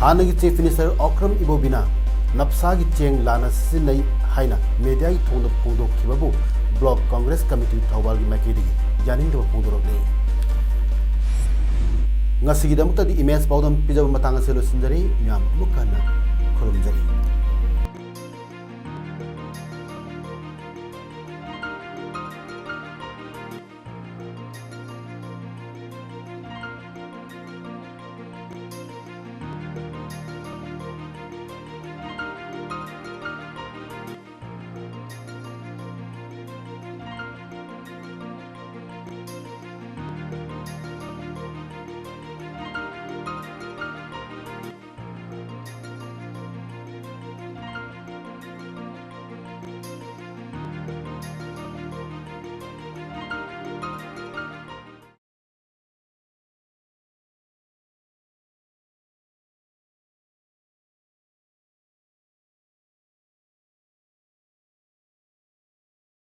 ꯍꯥꯟꯅꯒꯤ Chief Minister ꯑꯣꯀ꯭ꯔꯝ ꯏꯕꯣꯕꯤꯅ ꯅꯞꯁꯥꯒꯤ ꯆꯦꯡ ꯂꯥꯟꯅ ꯁꯤꯖꯤꯟꯅꯩ ꯍꯥꯏꯅ media ꯒꯤ ꯊꯣꯡꯗ ꯐꯣꯡꯗꯣꯛꯈꯤꯕꯕꯨ Block Congress Committee ꯊꯧꯕꯥꯜꯒꯤ ꯃꯥꯏꯀꯩꯗꯒꯤ ꯌꯥꯅꯤꯡꯗꯕ ꯐꯣꯡꯗꯣꯔꯛꯂꯤ꯫ ꯉꯁꯤꯒꯤꯗꯃꯛꯇꯗꯤ ꯏꯃꯦꯖ ꯄꯥꯎꯗꯝ ꯄꯤꯖꯕ ꯃꯇꯥꯡ ꯑꯁꯤꯗ ꯂꯣꯏꯁꯤꯟꯖꯔꯤ꯫ ꯃꯌꯥꯝ ꯑꯃꯨꯛ ꯍꯟꯅ ꯈꯨꯔꯨꯝꯖꯔꯤ꯫